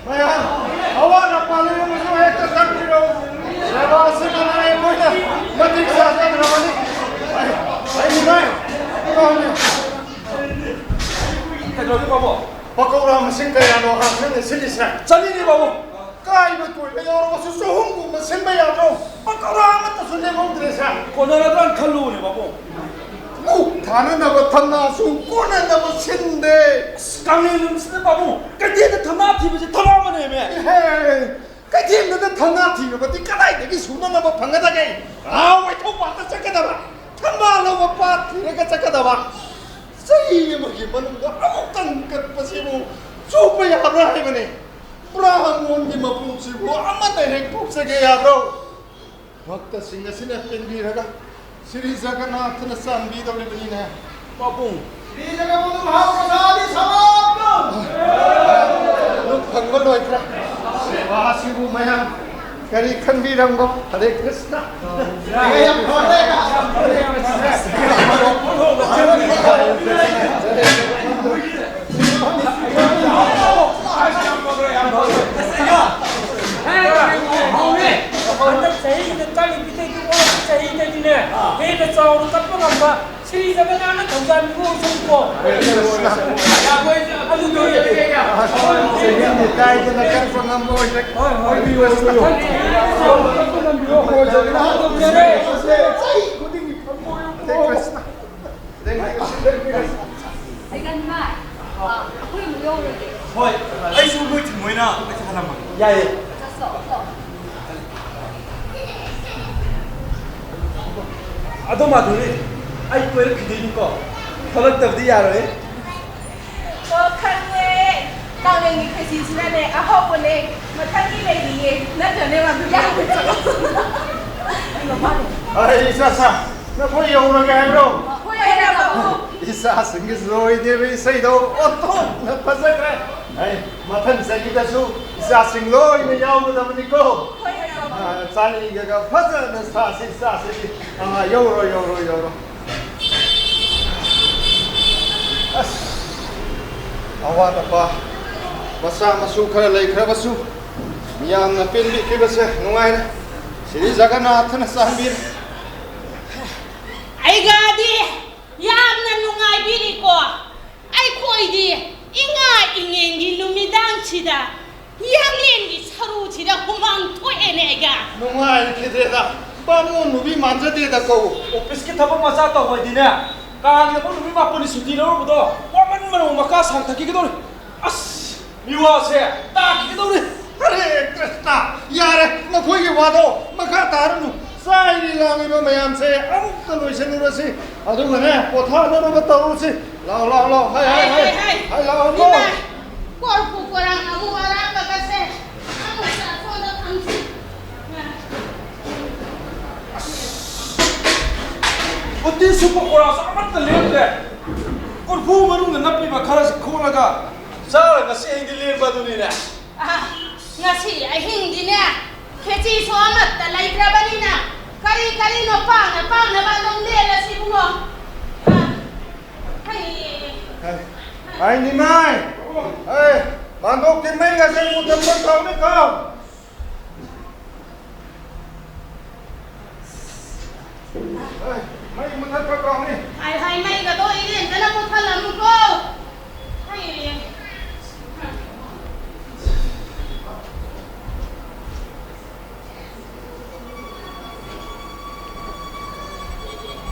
ꯃꯌꯥꯝ, ꯑꯋꯥꯠ ꯑꯄꯥ ꯂꯩꯔꯝꯃꯁꯨ ꯍꯦꯛꯇ ꯀꯛꯄꯤꯔꯣ꯫ ꯁꯦꯕꯥ ꯑꯁꯤ ꯀꯅꯥ ꯑꯩꯈꯣꯏꯅ ꯃꯇꯤꯛ ꯆꯥꯖꯗ꯭ꯔꯕꯅꯤ꯫ ꯑꯩ, ꯑꯩ ꯅꯨꯡꯉꯥꯏ꯫ ꯀꯩꯗꯧꯔꯒꯦ, ꯄꯥꯕꯨꯡ? ꯄꯀꯧꯔꯥ ꯃꯁꯤꯡ ꯀꯌꯥꯅꯣ ꯍꯥ ꯅꯪꯅ ꯁꯤꯜꯂꯤꯁꯦ? ꯆꯅꯤꯅꯤ, ꯄꯥꯕꯨꯡ꯫ ꯀꯥꯏꯕ ꯇꯣꯏꯕ ꯌꯥꯎꯔꯕꯁꯨ ꯆꯍꯨꯝꯒꯨꯝꯕ ꯁꯤꯟꯕ ꯌꯥꯗ꯭ꯔꯣ? ꯄꯀꯧꯔꯥ ꯑꯃꯠꯇꯁꯨ ꯂꯦꯝꯍꯧꯗ꯭ꯔꯦꯁꯦ꯫ ꯀꯣꯟꯅꯔꯗ꯭ꯔꯥꯅ ꯈꯜꯂꯨꯕꯅꯦ, ꯄꯥꯕꯨꯡ꯫ ꯃꯨꯛ ꯊꯥꯅꯅꯕ ꯊꯝꯅꯥꯁꯨ ꯀꯣꯟꯅꯅꯕ ꯁꯤꯟꯗꯦ꯫ ꯑꯁ, ꯀꯥꯡꯂꯦꯟ ꯅꯨꯃꯤꯠꯁꯤꯗ, ꯄꯥꯕꯨꯡ, ꯀꯩꯊꯦꯜꯗ ꯊꯝꯅꯥ ꯊꯤꯕꯁꯦ ꯊꯕꯛ ꯑꯃꯅꯦꯃꯦ꯫ ꯏꯍꯦ, ꯀꯩꯊꯦꯜꯗꯨꯗ ꯊꯝꯅꯥ ꯊꯤꯔꯕꯗꯤ ꯀꯗꯥꯏꯗꯒꯤ ꯁꯨꯅꯅꯕ ꯐꯪꯒꯗꯒꯦ? ꯑꯥ, ꯋꯥꯏꯊꯧ ꯄꯥꯠꯇ ꯆꯠꯀꯗꯕ, ꯊꯝꯕꯥꯜ ꯂꯧꯕ ꯄꯥꯠ ꯊꯤꯔꯒ ꯆꯠꯀꯗꯕ꯫ ꯆꯍꯤ ꯑꯃꯒꯤ ꯃꯅꯨꯡꯗ ꯑꯃꯨꯛꯇꯪ ꯀꯠꯄꯁꯤꯕꯨ ꯆꯨꯞꯄ ꯌꯥꯕ꯭ꯔꯥ ꯍꯥꯏꯕꯅꯤ꯫ ꯕ꯭ꯔꯥꯍꯃꯣꯟꯒꯤ ꯃꯄꯣꯛꯁꯤꯕꯨ ꯑꯃꯅ ꯍꯦꯛ ꯄꯣꯛꯆꯒꯦ ꯌꯥꯕ꯭ꯔꯣ? ꯚꯛꯇꯁꯤꯡ ꯑꯁꯤꯅ ꯄꯦꯟꯕꯤꯔꯒ ꯁ꯭ꯔꯤ ꯖꯒꯟꯅꯥꯊꯅ ꯆꯥꯟꯕꯤꯗꯧꯔꯤꯕꯅꯤꯅꯦ꯫ ꯄꯥꯕꯨꯡ꯫ ꯁ꯭ꯔꯤ ꯖꯒꯟꯅꯥꯊ ꯃꯍꯥꯄ꯭ꯔꯁꯥꯗꯤ ꯁꯃꯥꯞꯇꯝ꯫ ꯂꯨꯞ ꯐꯪꯕ ꯂꯣꯏꯈ꯭ꯔꯦ꯫ ꯁꯦꯕꯥ ꯑꯁꯤꯕꯨ ꯃꯌꯥꯝ ꯀꯔꯤ ꯈꯟꯕꯤꯔꯝꯕ? ꯍꯔꯦ ꯀ꯭ꯔꯤꯁꯅ꯫ ꯌꯥꯝ ꯐꯔꯦ꯫ ꯍꯟꯗꯛ ꯆꯍꯤꯁꯤꯗ ꯆꯠꯂꯤ ꯄꯤꯊꯛꯇꯨ ꯑꯣꯜꯂꯛꯄ ꯆꯍꯤꯗꯗꯤꯅꯦ, ꯍꯦꯟꯅ ꯆꯥꯎꯅ ꯀꯠꯄ ꯉꯝꯕ ꯁ꯭ꯔꯤ ꯖꯒꯟꯅꯥꯊꯅ ꯊꯧꯖꯥꯟꯕꯤꯕ ꯑꯣꯏꯁꯅꯨꯀꯣ꯫ ꯑꯗꯨꯗꯤ ꯆꯍꯤ ꯅꯤꯇꯥꯏꯗꯅ ꯀꯠꯄ ꯉꯝꯕ ꯑꯣꯏꯁꯅꯨ꯫ ꯍꯣꯏ, ꯍꯣꯏ꯫ ꯑꯣꯏꯕꯤꯌꯨ, ꯑꯣꯏꯕꯤꯌꯨ꯫ ꯆꯍꯤ ꯈꯨꯗꯤꯡꯒꯤ ꯐꯪꯕ ꯑꯣꯏꯌꯨꯀꯣ꯫ ꯍꯔꯦ ꯀ꯭ꯔꯤꯁꯅ꯫ ꯍꯔꯦ ꯀ꯭ꯔꯤꯁꯅ꯫ ꯍꯩꯒꯟꯃ, ꯑ, ꯑꯩꯈꯣꯏ ꯑꯃꯨꯛ ꯌꯧꯔꯒꯦ꯫ ꯍꯣꯏ, ꯑꯩꯁꯨ ꯃꯣꯏ ꯊꯤꯡꯉꯣꯏꯅ ꯑꯩꯁꯨ ꯍꯜꯂꯝꯃꯒꯦ꯫ ꯌꯥꯏꯌꯦ꯫ ꯆꯠꯁꯣ, ꯆꯠꯁꯣ꯫ ꯑꯗꯣ ꯃꯥꯙꯨꯔꯤ, ꯑꯩ ꯀꯣꯏꯔꯛꯈꯤꯗꯣꯏꯅꯤꯀꯣ꯫ ꯊꯣꯛꯂꯛꯇꯕꯗꯤ ꯌꯥꯔꯣꯏ꯫ ꯑꯣ, ꯈꯪꯉꯦ꯫ ꯀꯥꯡꯂꯦꯟꯒꯤ ꯈꯦꯆꯤꯁꯤꯅꯅꯦ ꯑꯍꯥꯎꯕꯅꯦ꯫ ꯃꯊꯪꯒꯤ ꯂꯩꯔꯤꯌꯦ꯫ ꯅꯠꯇ꯭ꯔꯅꯦ, ꯃꯥꯙꯨꯔꯤ? ꯑꯩ ꯏꯆꯥ ꯁꯥ, ꯅꯈꯣꯏ ꯌꯧꯔꯒꯦ ꯍꯥꯏꯕ꯭ꯔꯣ? ꯍꯣꯏ, ꯍꯣꯏ, ꯍꯣꯏ꯫ ꯏꯆꯥꯁꯤꯡꯒꯤ ꯂꯣꯏꯗꯦꯕ ꯏꯁꯩꯗꯣ ꯑꯣꯟꯊꯣꯛꯅ ꯐꯖꯈ꯭ꯔꯦ꯫ ꯑꯩ ꯃꯊꯪ ꯆꯍꯤꯗꯁꯨ ꯏꯆꯥꯁꯤꯡ ꯂꯣꯏꯅ ꯌꯥꯎꯒꯗꯕꯅꯤꯀꯣ꯫ ꯍꯣꯏ, ꯍꯣꯏ, ꯍꯣꯏ꯫ ꯑꯥ, ꯆꯥꯅꯤꯡꯉꯒ ꯐꯖꯅ ꯁꯥꯁꯤ, ꯆꯥꯁꯤ꯫ ꯑꯥ, ꯌꯧꯔꯣ, ꯌꯧꯔꯣ, ꯌꯧꯔꯣ꯫ ꯑꯁ, ꯑꯋꯥꯠ ꯑꯄꯥ ꯃꯆꯥ ꯃꯁꯨ ꯈꯔ ꯂꯩꯈ꯭ꯔꯕꯁꯨ ꯃꯤꯌꯥꯝꯅ ꯄꯦꯟꯕꯤꯈꯤꯕꯁꯦ ꯅꯨꯡꯉꯥꯏꯔꯦ꯫ ꯁ꯭ꯔꯤ ꯖꯒꯟꯅꯥꯊꯅ ꯆꯥꯟꯕꯤꯔꯦ꯫ ꯑꯩꯒꯗꯤ ꯌꯥꯝꯅ ꯅꯨꯡꯉꯥꯏꯕꯤꯔꯤꯀꯣ꯫ ꯑꯩꯈꯣꯏꯗꯤ ꯏꯉꯥ ꯏꯉꯦꯟꯒꯤ ꯅꯨꯃꯤꯗꯥꯡꯁꯤꯗ ꯌꯥꯡꯂꯦꯟꯒꯤ ꯁꯔꯨꯁꯤꯗ ꯍꯨꯃꯥꯡ ꯊꯣꯛꯑꯦꯅꯦ ꯑꯩꯒ꯫ ꯅꯨꯡꯉꯥꯏꯈꯤꯗ꯭ꯔꯦꯗ꯫ ꯕꯥꯃꯣꯟ ꯅꯨꯄꯤ ꯃꯥꯟꯖꯗꯦꯗ ꯀꯧ꯫ ꯑꯣꯐꯤꯁꯀꯤ ꯊꯕꯛ ꯃꯆꯥ ꯇꯧꯕꯗꯤꯅꯦ, ꯀꯥꯡꯒꯤ ꯑꯃꯨꯛ ꯅꯨꯃꯤꯠ ꯃꯥꯄꯟꯅꯤ ꯁꯨꯇꯤ ꯂꯧꯔꯨꯕꯗꯣ ꯋꯥꯃꯟꯕꯅ ꯑꯃꯨꯛ ꯃꯀꯥ ꯁꯥꯡꯊꯈꯤꯒꯗꯧꯔꯦ꯫ ꯑꯁ! ꯃꯤꯋꯥꯁꯦ ꯇꯥꯈꯤꯒꯗꯧꯔꯦ꯫ ꯍꯔꯦ ꯀ꯭ꯔꯤꯁꯅ! ꯌꯥꯔꯦ, ꯅꯈꯣꯏꯒꯤ ꯋꯥꯗꯣ ꯃꯈꯥ ꯇꯥꯔꯅꯨ꯫ ꯆꯥꯏꯔꯤ ꯂꯥꯡꯉꯤꯕ ꯃꯌꯥꯝꯁꯦ ꯑꯃꯨꯛꯇ ꯂꯣꯏꯁꯤꯜꯂꯨꯔꯁꯤ꯫ ꯑꯗꯨꯒꯅꯦ, ꯄꯣꯊꯥꯅꯅꯕ ꯇꯧꯔꯨꯁꯤ꯫ ꯂꯥꯎ, ꯂꯥꯎ, ꯂꯥꯎ꯫ ꯍꯥꯏ, ꯍꯥꯏ, ꯍꯥꯏ, ꯍꯥꯏ꯫ ꯍꯥꯏ, ꯂꯥꯎ, ꯂꯥꯎ꯫ ꯏꯃꯥ, ꯀꯣꯔꯐꯨ ꯀꯣꯔꯥꯡ ꯑꯃꯨꯛ ꯑꯔꯥꯞꯄꯒꯁꯦ ꯑꯃꯨꯛ ꯆꯥꯊꯣꯛꯑꯒ ꯊꯝꯁꯤ꯫ ꯎꯇꯤ ꯁꯨꯞꯄ ꯀꯣꯔꯥꯁꯨ ꯑꯃꯠꯇ ꯂꯦꯝꯗ꯭ꯔꯦ꯫ ꯀꯣꯔꯐꯨ ꯃꯅꯨꯡꯗ ꯅꯞꯄꯤꯕ ꯈꯔꯁꯤ ꯈꯣꯛꯂꯒ ꯆꯥꯔ ꯉꯁꯤ ꯑꯍꯤꯡꯗꯤ ꯂꯦꯟꯕ ꯑꯗꯨꯅꯤꯅꯦ꯫ ꯑꯥ, ꯉꯁꯤ ꯑꯍꯤꯡꯗꯤꯅꯦ, ꯈꯦꯆꯤꯁꯨ ꯑꯃꯠꯇ ꯂꯩꯇ꯭ꯔꯕꯅꯤꯅ ꯀꯔꯤ ꯀꯔꯤꯅꯣ ꯄꯥꯡꯅ ꯄꯥꯡꯅꯕ ꯑꯗꯨꯝ ꯂꯦꯜꯂꯁꯤ ꯏꯕꯨꯡꯉꯣ꯫ ꯑꯥ, ꯍꯩ꯫ ꯍꯥꯏ ꯅꯤꯃꯥꯏ! ꯑꯦ, ꯃꯥꯟꯗꯣꯞꯀꯤ ꯃꯩꯒꯁꯦ ꯃꯨꯊꯠꯄ ꯀꯥꯎꯅꯤꯀꯣ꯫ ꯑꯦ, ꯃꯩ ꯃꯨꯊꯠꯄ ꯀꯥꯎꯅꯤ꯫ ꯍꯥꯏ, ꯍꯥꯏ, ꯃꯩꯒꯗꯣ ꯏꯔꯦꯟꯖꯅ ꯃꯨꯊꯠꯂꯝꯃꯨꯀꯣ꯫ ꯍꯩ꯫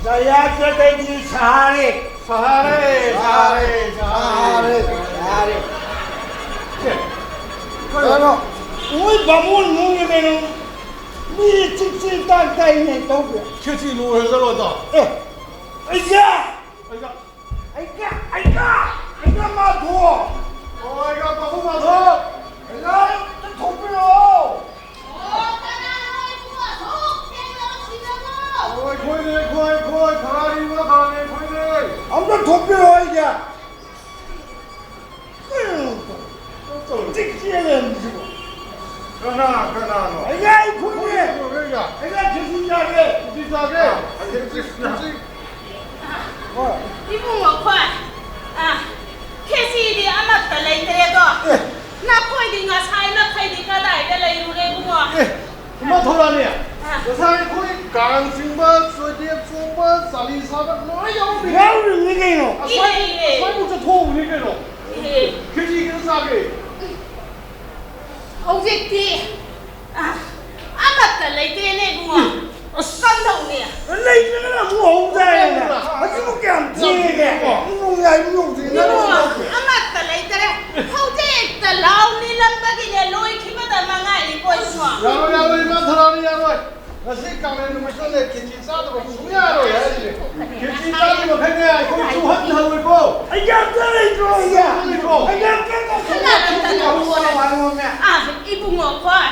ꯆꯌꯥ ꯆꯇꯩꯗꯤ ꯁꯍꯥꯔꯦ꯫ ꯁꯍꯥꯔꯦ, ꯁꯍꯥꯔꯦ, ꯁꯍꯥꯔꯦ꯫ ꯁꯍꯥꯔꯦ꯫ ꯁꯍꯥꯔꯦ꯫ ꯀꯩꯅꯣ? ꯃꯣꯏ ꯕꯥꯃꯣꯟ ꯃꯑꯣꯡꯗ ꯀꯩꯅꯣ? ꯃꯤ ꯆꯤꯛ ꯆꯤꯛ ꯇꯥꯛ ꯇꯥꯛꯏꯅꯦ ꯇꯧꯕ꯫ ꯈꯦꯆꯤ ꯂꯣꯏꯔꯖꯔꯣ ꯑꯗꯣ? ꯑꯦ, ꯑꯩꯁꯦ! ꯑꯩꯒ ꯑꯩꯒ, ꯑꯩꯒ, ꯑꯩꯒ ꯃꯥꯊꯣ! ꯑꯣ, ꯑꯩꯒ ꯄꯥꯕꯨꯡ ꯃꯥꯊꯣ! ꯑꯩꯒ ꯑꯝꯇ ꯊꯣꯛꯄꯤꯔꯛꯑꯣ! ꯑꯣ, ꯀꯅꯥꯅꯣ ꯑꯩꯕꯨ ꯑꯁꯨꯛ ꯊꯦꯡꯅ ꯅꯨꯡꯁꯤꯔꯕꯣ? ꯑꯣ, ꯑꯩꯈꯣꯏꯅꯦ, ꯑꯩꯈꯣꯏ, ꯑꯩꯈꯣꯏ, ꯈꯔꯥꯔꯤ ꯏꯃꯥ ꯈꯔꯥꯔꯤ ꯑꯩꯈꯣꯏꯅꯦ! ꯑꯝꯇ ꯀꯅꯥ ꯀꯅꯥꯅꯣ? ꯑꯩꯒ ꯑꯩꯈꯣꯏꯅꯦ꯫ ꯑꯩꯒ꯫ ꯑꯩꯒ ꯈꯦꯆꯤ ꯆꯥꯒꯦ꯫ ꯈꯦꯆꯤ ꯆꯥꯒꯦ꯫ ꯑ, ꯈꯦꯆꯤ꯫ ꯍꯣꯏ꯫ ꯏꯕꯨꯡꯉꯣ ꯈꯣꯏ꯫ ꯑ, ꯈꯦꯆꯤꯗꯤ ꯑꯃꯠꯇ ꯂꯩꯇ꯭ꯔꯦꯗꯣ꯫ ꯑꯦ꯫ ꯅꯈꯣꯏꯗꯤ ꯉꯁꯥꯏ ꯃꯈꯩꯗꯤ ꯀꯗꯥꯏꯗ ꯂꯩꯔꯨꯔꯦ ꯏꯕꯨꯡꯉꯣ? ꯑꯦ, ꯏꯃꯥ ꯊꯧꯔꯥꯅꯤ꯫ ꯑ꯫ ꯉꯁꯥꯏ ꯑꯩꯈꯣꯏ ꯀꯥꯡ ꯆꯤꯡꯕ, ꯆꯣꯏꯗꯦꯞ ꯆꯣꯡꯕ, ꯆꯥꯂꯤ ꯁꯥꯕ ꯂꯣꯏ ꯌꯥꯎꯔꯝꯃꯤꯅꯦ꯫ ꯌꯥꯎꯔꯤꯕꯅꯤ ꯀꯩꯅꯣ꯫ ꯏꯍꯦ, ꯏꯍꯦ꯫ ꯉꯁꯥꯏꯕꯨ ꯆꯠꯊꯣꯛꯎꯕꯅꯤ ꯀꯩꯅꯣ꯫ ꯏꯍꯦ꯫ ꯈꯦꯆꯤ ꯈꯤꯇ ꯆꯥꯒꯦ꯫ ꯍꯧꯖꯤꯛꯇꯤ, ꯑ, ꯑꯃꯠꯇ ꯂꯩꯇ꯭ꯔꯦꯅꯦ ꯏꯕꯨꯡꯉꯣ꯫ ꯑꯁ꯫ ꯀꯝꯗꯧꯅꯤ? ꯂꯩꯇ꯭ꯔꯒꯅ ꯑꯃꯨꯛ ꯍꯧꯗꯥꯏꯅꯦ꯫ ꯍꯧꯖꯤꯛꯄꯨ ꯀꯌꯥꯝ ꯊꯦꯡꯉꯒꯦ? ꯏꯕꯨꯡꯉꯣ, ꯏꯕꯨꯡꯉꯣ, ꯏꯕꯨꯡꯉꯣ, ꯏꯕꯨꯡꯉꯣ, ꯑꯃꯠꯇ ꯂꯩꯇ꯭ꯔꯦ꯫ ꯍꯧꯖꯤꯛꯇ ꯂꯥꯎ ꯅꯤꯜꯂꯝꯕꯒꯤꯅꯦ ꯂꯣꯏꯈꯤꯕꯗ ꯃꯉꯥꯏꯔꯤꯀꯣ ꯏꯕꯨꯡꯉꯣ꯫ ꯌꯥꯔꯣꯏ, ꯌꯥꯔꯣꯏ, ꯏꯃꯥ ꯊꯧꯔꯥꯅꯤ, ꯌꯥꯔꯣꯏ꯫ ꯉꯁꯤ ꯀꯥꯡꯂꯦꯟ ꯅꯨꯃꯤꯠꯇꯅꯦ ꯈꯦꯆꯤ ꯆꯥꯗꯕ ꯁꯨꯡꯌꯥ ꯌꯥꯔꯣꯏ ꯍꯥꯏꯔꯤꯁꯦ꯫ ꯈꯦꯆꯤ ꯆꯥꯗꯕ ꯃꯈꯩꯅꯦ ꯑꯩꯈꯣꯏ ꯆꯨꯍꯟ ꯊꯜꯂꯣꯏꯀꯣ꯫ ꯑꯩ ꯌꯥꯝ ꯆꯥꯔꯣꯏꯀꯣ, ꯑꯩ ꯌꯥꯝ ꯆꯥꯔꯣꯏꯀꯣ꯫ ꯑꯩ ꯌꯥꯝ ꯆꯥꯔꯣꯏꯀꯣ꯫ ꯑꯥ, ꯏꯕꯨꯡꯉꯣ, ꯈꯣꯏ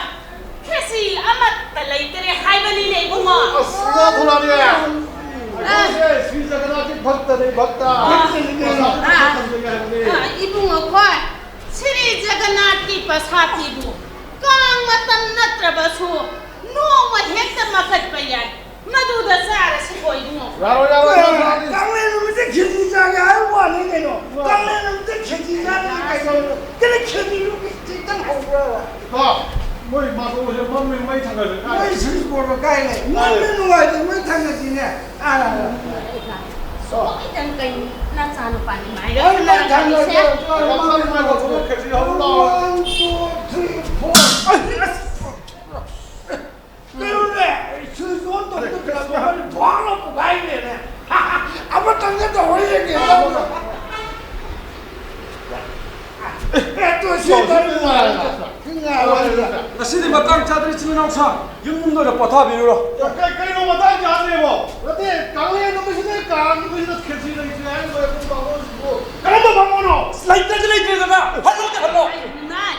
ꯈꯦꯆꯤ ꯑꯃꯠꯇ ꯂꯩꯇ꯭ꯔꯦ ꯍꯥꯏꯕꯅꯤꯅꯦ, ꯏꯕꯨꯡꯉꯣ꯫ ꯑꯁ, ꯏꯃꯥ ꯊꯧꯔꯥꯅꯤ꯫ ꯑꯩꯈꯣꯏꯁꯦ ꯁ꯭ꯔꯤ ꯖꯒꯟꯅꯥꯊꯀꯤ ꯚꯛꯇꯅꯦ, ꯚꯛꯇ꯫ ꯑꯥ꯫ ꯄ꯭ꯔꯁꯥꯗ ꯈꯔ ꯑꯥ꯫ ꯊꯝꯖꯒꯦ ꯍꯥꯏꯕꯅꯦ꯫ ꯑꯥ, ꯏꯕꯨꯡꯉꯣ, ꯈꯣꯏ ꯁ꯭ꯔꯤ ꯖꯒꯟꯅꯥꯊꯀꯤ ꯄ꯭ꯔꯁꯥꯗꯇꯤꯕꯨ ꯀꯥꯡ ꯃꯇꯝ ꯅꯠꯇ꯭ꯔꯕꯁꯨ ꯅꯣꯡꯃ ꯍꯦꯛꯇ ꯃꯈꯠꯄ ꯌꯥꯏ꯫ ꯃꯗꯨꯗ ꯆꯥꯔꯁꯤ ꯀꯣ ꯏꯕꯨꯡꯉꯣ꯫ ꯌꯥꯔꯣꯏ, ꯌꯥꯔꯣꯏ, ꯌꯥꯔꯣꯏ, ꯌꯥꯔꯣꯏ꯫ ꯀꯥꯡꯂꯦꯟ ꯅꯨꯃꯤꯠꯇ ꯈꯦꯆꯤ ꯆꯥꯒꯦ ꯍꯥꯏꯕ ꯋꯥꯅꯤ ꯀꯩꯅꯣ꯫ ꯀꯥꯡꯂꯦꯟ ꯅꯨꯃꯤꯠꯇ ꯈꯦꯆꯤ ꯆꯥꯒꯦ ꯀꯩꯅꯣ꯫ ꯀꯩꯅꯣ ꯈꯦꯆꯤꯗꯨ ꯈꯤꯇꯪ ꯍꯧꯕ꯭ꯔꯕ? ꯏꯇꯥꯎ, ꯃꯣꯏ ꯃꯥꯊꯣꯡꯁꯦ ꯃꯝꯃꯦ, ꯃꯩ ꯊꯥꯡꯒꯠꯂꯦ꯫ ꯃꯣꯏ switch board ꯀꯥꯏ ꯂꯩ? ꯃꯝꯃꯦ, ꯅꯨꯡꯉꯥꯏꯇꯦ, ꯃꯩ ꯊꯥꯡꯒꯠꯁꯤꯅꯦ꯫ ꯑꯥ꯫ ꯁꯣꯏꯗꯅ ꯀꯩꯅꯣ ꯅꯆꯥꯅꯨꯄꯥꯅꯤ ꯃꯥꯏꯔꯦ꯫ ꯑꯩ ꯃꯩ ꯊꯥꯡꯒꯠꯂꯦ, ꯃꯝꯃꯦ, ꯃꯝꯃꯦ꯫ ꯈꯦꯆꯤ ꯍꯧꯔꯨ ꯂꯥꯎ꯫ One, two, three, four. ꯀꯩꯅꯣꯅꯦ? ꯁ꯭ꯋꯤꯆ ꯑꯣꯟ ꯇꯧꯕꯗ ꯀꯩꯅꯣ ꯚꯥꯞ ꯑꯃ ꯄꯨꯡꯍꯥꯏꯅꯦꯅꯦ꯫ ꯑꯃꯇꯪꯒ ꯇꯧꯔ ꯌꯦꯡꯒꯦ ꯇꯧꯕ꯫ ꯑꯦ, ꯇꯣ, ꯁꯤ ꯇꯧꯔꯤ ꯉꯥꯏꯔꯒ꯫ ꯁꯤ ꯉꯥꯏꯔꯒ꯫ ꯉꯁꯤꯗꯤ ꯃꯇꯥꯡ ꯆꯥꯗ꯭ꯔꯦ, ꯏꯆꯤꯟ ꯏꯅꯥꯎꯁꯥ꯫ ꯌꯨꯝ ꯌꯨꯝꯗ ꯑꯣꯏꯅ ꯄꯣꯊꯥꯕꯤꯔꯨꯔꯣ꯫ ꯀꯩ-, ꯀꯩꯅꯣ ꯃꯇꯥꯡ ꯆꯥꯗ꯭ꯔꯦꯕꯣ? ꯅꯠꯇꯦ, ꯀꯥꯡꯂꯦꯟ ꯅꯨꯃꯤꯠꯁꯤꯗ, ꯀꯥꯡ ꯅꯨꯃꯤꯠꯁꯤꯗ ꯈꯦꯆꯤ ꯂꯩꯇ꯭ꯔꯦ ꯍꯥꯏꯔꯤꯕ ꯏꯕꯨꯡ ꯕꯥꯃꯣꯟꯁꯤꯕꯨ꯫ ꯀꯔꯝꯕ ꯕꯥꯃꯣꯟꯅꯣ? ꯂꯩꯇ꯭ꯔꯗꯤ ꯂꯩꯇ꯭ꯔꯦꯗꯅ꯫ ꯍꯜꯂꯣꯗꯤ ꯍꯜꯂꯣ꯫ ꯏꯃꯥꯏ,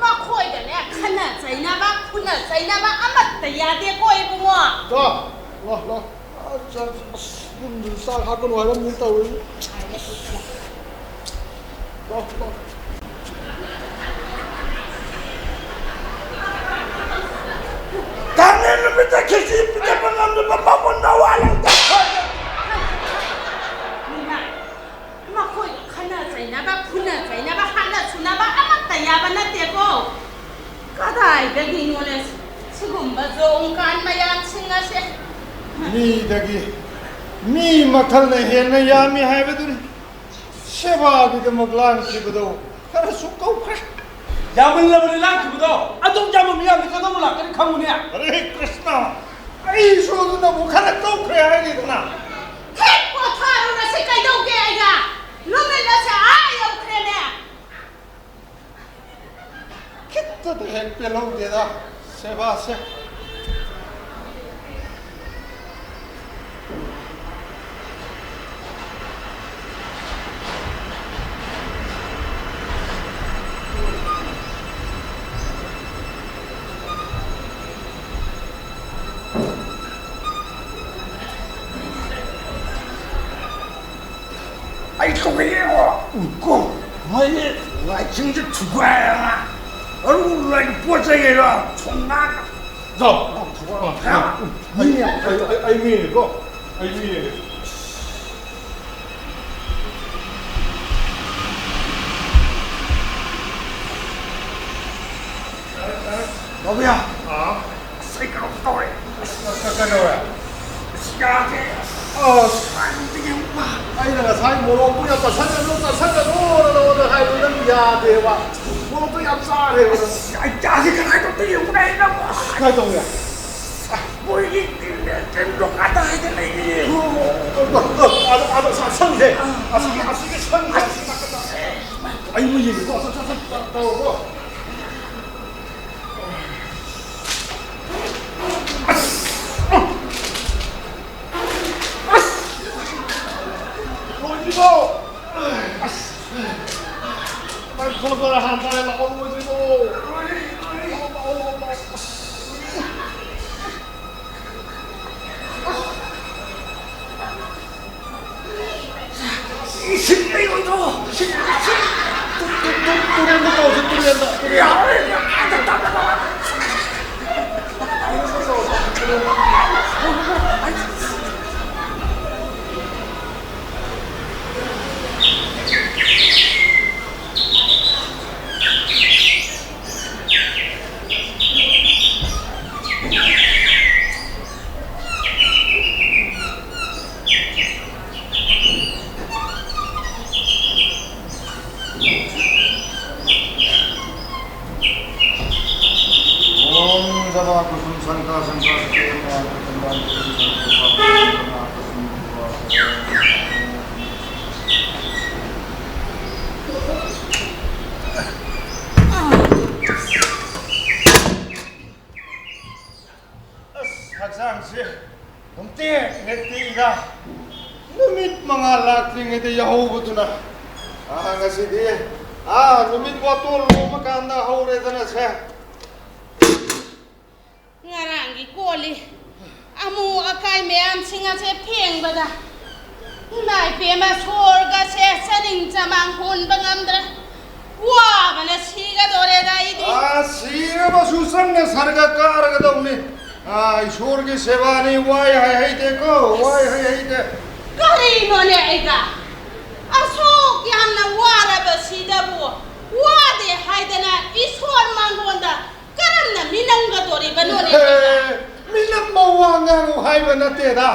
ꯃꯈꯣꯏꯗꯅꯦ ꯈꯠꯅ ꯆꯩꯅꯕ, ꯐꯨꯅ ꯆꯩꯅꯕ ꯑꯃꯠꯇ ꯌꯥꯗꯦꯀꯣ ꯏꯕꯨꯡꯉꯣ꯫ ꯂꯥ, ꯂꯥ, ꯂꯥ꯫ ꯑꯁ, ꯑꯁ, ꯌꯨꯝꯗꯨꯗ ꯆꯥꯛ ꯍꯥꯞꯀꯅꯨ ꯍꯥꯏꯔꯝꯅꯤ ꯇꯧꯔꯤꯁꯦ꯫ ꯂꯥ, ꯂꯥ꯫ ꯅꯨꯃꯤꯠꯇ ꯈꯦꯆꯤ ꯄꯤꯖꯕ ꯉꯝꯗꯕ ꯃꯃꯨꯟ ꯅꯋꯥ ꯂꯧꯗꯦ꯫ ꯏꯃꯥ, ꯃꯈꯣꯏ ꯈꯠꯅ ꯆꯩꯅꯕ, ꯐꯨꯅ ꯆꯩꯅꯕ, ꯍꯥꯠꯅ ꯁꯨꯅꯕ ꯑꯃꯠꯇ ꯌꯥꯕ ꯅꯠꯇꯦꯀꯣ꯫ ꯀꯗꯥꯏꯗꯒꯤꯅꯣꯅꯦ ꯁꯤꯒꯨꯝꯕ ꯖꯣꯡ ꯀꯥꯟ ꯃꯌꯥꯝꯁꯤꯡ ꯑꯁꯦ? ꯃꯤꯗꯒꯤ ꯃꯤ ꯃꯈꯜꯅ ꯍꯦꯟꯅ ꯌꯥꯝꯃꯤ ꯍꯥꯏꯕꯗꯨꯅꯤ꯫ ꯁꯦꯕꯥꯒꯤꯗꯃꯛ ꯂꯥꯟꯈꯤꯕꯗꯣ ꯈꯔꯁꯨ ꯀꯧꯈ꯭ꯔꯦ꯫ ꯌꯥꯝꯃꯜꯂꯕꯅꯤ ꯂꯥꯟꯈꯤꯕꯗꯣ꯫ ꯑꯗꯨꯛ ꯌꯥꯝꯕ ꯃꯤꯌꯥꯝꯗꯤ ꯀꯗꯧꯕ ꯂꯥꯛꯀꯅꯤ ꯈꯪꯉꯨꯅꯦ꯫ ꯍꯔꯦ ꯀ꯭ꯔꯤꯁꯅ, ꯑꯩꯁꯨ ꯑꯗꯨꯅꯕꯨ ꯈꯔ ꯀꯧꯈ꯭ꯔꯦ ꯍꯥꯏꯔꯤꯗꯅ꯫ ꯍꯦꯛ ꯄꯣꯊꯥꯔꯨꯔꯁꯤ ꯀꯩꯗꯧꯒꯦ ꯑꯩꯅ? ꯅꯨꯃꯤꯠ ꯑꯁꯦ ꯑꯥ ꯌꯧꯈ꯭ꯔꯦꯅꯦ꯫ ꯈꯤꯠꯇꯗ ꯍꯦꯛ ꯄꯦꯜꯍꯧꯗꯦꯗ ꯁꯦꯕꯥꯁꯦ꯫ ꯑꯩ ꯀꯧꯔꯛꯑꯦꯀꯣ꯫ ꯀꯣ꯫ ꯃꯣꯏꯒꯤ ꯂꯥꯏꯁꯪꯁꯦ ꯊꯨꯒꯥꯏꯔꯒ ꯑꯔꯨ ꯂꯩ ꯄꯣꯠ ꯆꯩ ꯀꯩꯅꯣ ꯊꯣꯡꯒꯥꯟ ꯖꯥꯎ꯫ ꯃꯤ ꯌꯥꯝ ꯑꯩ, ꯑꯩ, ꯑꯩ ꯃꯤꯅꯦꯀꯣ꯫ ꯑꯩ ꯃꯤꯅꯦ꯫ ꯕꯥꯕꯤꯌꯥ꯫ ꯑꯥ꯫ ꯑꯁ, ꯑꯩ ꯀꯩꯅꯣꯝ ꯇꯧꯔꯦ꯫ ꯑꯁ, ꯀ-, ꯀꯩꯗꯧꯔꯦ? ꯑꯁ, ꯌꯥꯗ꯭ꯔꯦ꯫ ꯑꯁ꯫ ꯁ꯭ꯋꯥꯏꯗꯒꯤ ꯑꯃꯨꯛ ꯂꯥꯛ-, ꯑꯩꯅ ꯉꯁꯥꯏ ꯃꯣꯔꯣꯛꯇꯨ ꯌꯥꯝ ꯆꯥꯁꯤꯟꯒꯅꯨ, ꯆꯥꯁꯤꯟꯒꯅꯨꯅ ꯅꯉꯣꯟꯗ ꯍꯥꯏꯕꯗꯨ ꯅꯪ ꯌꯥꯗꯦꯕ꯫ ꯃꯣꯔꯣꯛꯇꯨ ꯌꯥꯝ ꯆꯥꯔꯦꯕ ꯅꯪ꯫ ꯑꯁ, ꯑꯩ ꯌꯥꯗꯦ, ꯀꯃꯥꯏꯅ ꯇꯧꯗꯣꯏꯅꯣ? ꯑꯩ ꯅꯪ-, ꯑꯁ, ꯀꯥꯏ ꯇꯧꯔꯦ? ꯃꯣꯏꯒꯤ ꯀꯩꯅꯣ ꯀꯗꯥꯏꯗ ꯂꯩꯔꯤ? ꯑꯣ, ꯑꯣ, ꯑꯣ, ꯑꯣ, ꯑꯥꯗ, ꯑꯥꯗ ꯆꯥꯁꯟꯁꯦ꯫ ꯑꯁꯤꯒꯤ, ꯑꯁꯤꯒꯤ ꯁꯪꯁꯦ, ꯑꯁꯤꯒꯤ ꯅꯥꯀꯟꯗ꯫ ꯑꯩ ꯃꯣꯏ ꯌꯦꯡꯒꯦꯀꯣ, ꯆꯠ, ꯆꯠ, ꯆꯠ, ꯇꯧꯔꯣꯀꯣ꯫ ꯑꯁ! ꯂꯣꯏꯗ꯭ꯔꯤꯕꯣ? ꯑꯁ! ꯃꯥꯏ ꯈꯣꯡ ꯈꯔ ꯍꯥꯟ ꯇꯥꯔꯦ, ꯂꯥꯛꯑꯣ, ꯂꯣꯏꯗ꯭ꯔꯤꯕꯣ? ꯂꯥꯛꯑꯣ, ꯂꯥꯛꯑꯣ, ꯂꯥꯛꯑꯣ, ꯂꯥꯛꯑꯣ꯫ ꯑꯁ! ꯏꯁꯤꯡ ꯂꯩꯔꯣꯏꯗ꯭ꯔꯣ? ꯏꯁꯤꯡ, ꯏꯁꯤꯡ꯫ ꯇꯨ-, ꯇꯨ-, ꯇꯨ-, ꯇꯨꯔꯦꯜꯗ ꯇꯧꯁꯤ, ꯇꯨꯔꯦꯜꯗ꯫ ꯌꯥꯔꯦ, ꯌꯥꯔꯦ, ꯇꯞꯅ ꯇꯧꯔꯣ꯫ ॐ जवाकुसुम शंखा शंखा। ꯑꯁ, ꯍꯛꯆꯥꯡꯁꯦ ꯄꯨꯝꯇꯦꯛ ꯍꯦꯛ ꯇꯦꯛꯏꯗ꯫ ꯅꯨꯃꯤꯠ ꯃꯉꯥ ꯂꯥꯛꯇ꯭ꯔꯤꯉꯩꯗ ꯌꯥꯍꯧꯕꯗꯨꯅ, ꯑꯥ, ꯉꯁꯤꯗꯤ, ꯑꯥ, ꯅꯨꯃꯤꯠ ꯋꯥꯇꯣꯜ ꯂꯣꯝꯃꯀꯥꯟꯗ ꯍꯧꯔꯦꯗꯅ ꯁꯦ꯫ ꯉꯔꯥꯡꯒꯤ ꯀꯣꯜꯂꯤ ꯑꯃꯨ ꯑꯀꯥꯏ ꯃꯌꯥꯝꯁꯤꯡ ꯑꯁꯦ ꯐꯦꯡꯕꯗ, ꯏꯃꯥ ꯏꯕꯦꯝꯃ, ꯁꯣꯔꯒꯁꯦ ꯆꯅꯤꯡ ꯆꯃꯥꯡ ꯍꯣꯟꯕ ꯉꯝꯗ꯭ꯔꯦ꯫ ꯋꯥꯕꯅ ꯁꯤꯒꯗꯣꯔꯦꯗ ꯑꯩꯗꯤ꯫ ꯑꯥ, ꯁꯤꯔꯕꯁꯨ ꯆꯪꯅ ꯁꯔꯒ ꯀꯥꯔꯒꯗꯧꯅꯤ꯫ ꯑꯥ, ꯏꯁꯣꯔꯒꯤ ꯁꯦꯕꯥꯅꯤ, ꯋꯥꯏ ꯍꯥꯏ ꯍꯩꯇꯦꯀꯣ, ꯋꯥꯏ ꯍꯥꯏ ꯍꯩꯇꯦ꯫ ꯀꯔꯤꯅꯣꯅꯦ ꯑꯩꯒ? ꯑꯁꯨꯛ ꯌꯥꯝꯅ ꯋꯥꯔꯕꯁꯤꯗꯕꯨ ꯋꯥꯗꯦ ꯍꯥꯏꯗꯅ ꯏꯁꯣꯔ ꯃꯉꯣꯟꯗ ꯀꯔꯝꯅ ꯃꯤꯅꯝꯒꯗꯣꯔꯤꯕꯅꯣꯅꯦ ꯑꯩꯒ? ꯑꯦ, ꯃꯤꯅꯝꯕ ꯋꯥ ꯉꯥꯡꯉꯨ ꯍꯥꯏꯕ ꯅꯠꯇꯦꯗ,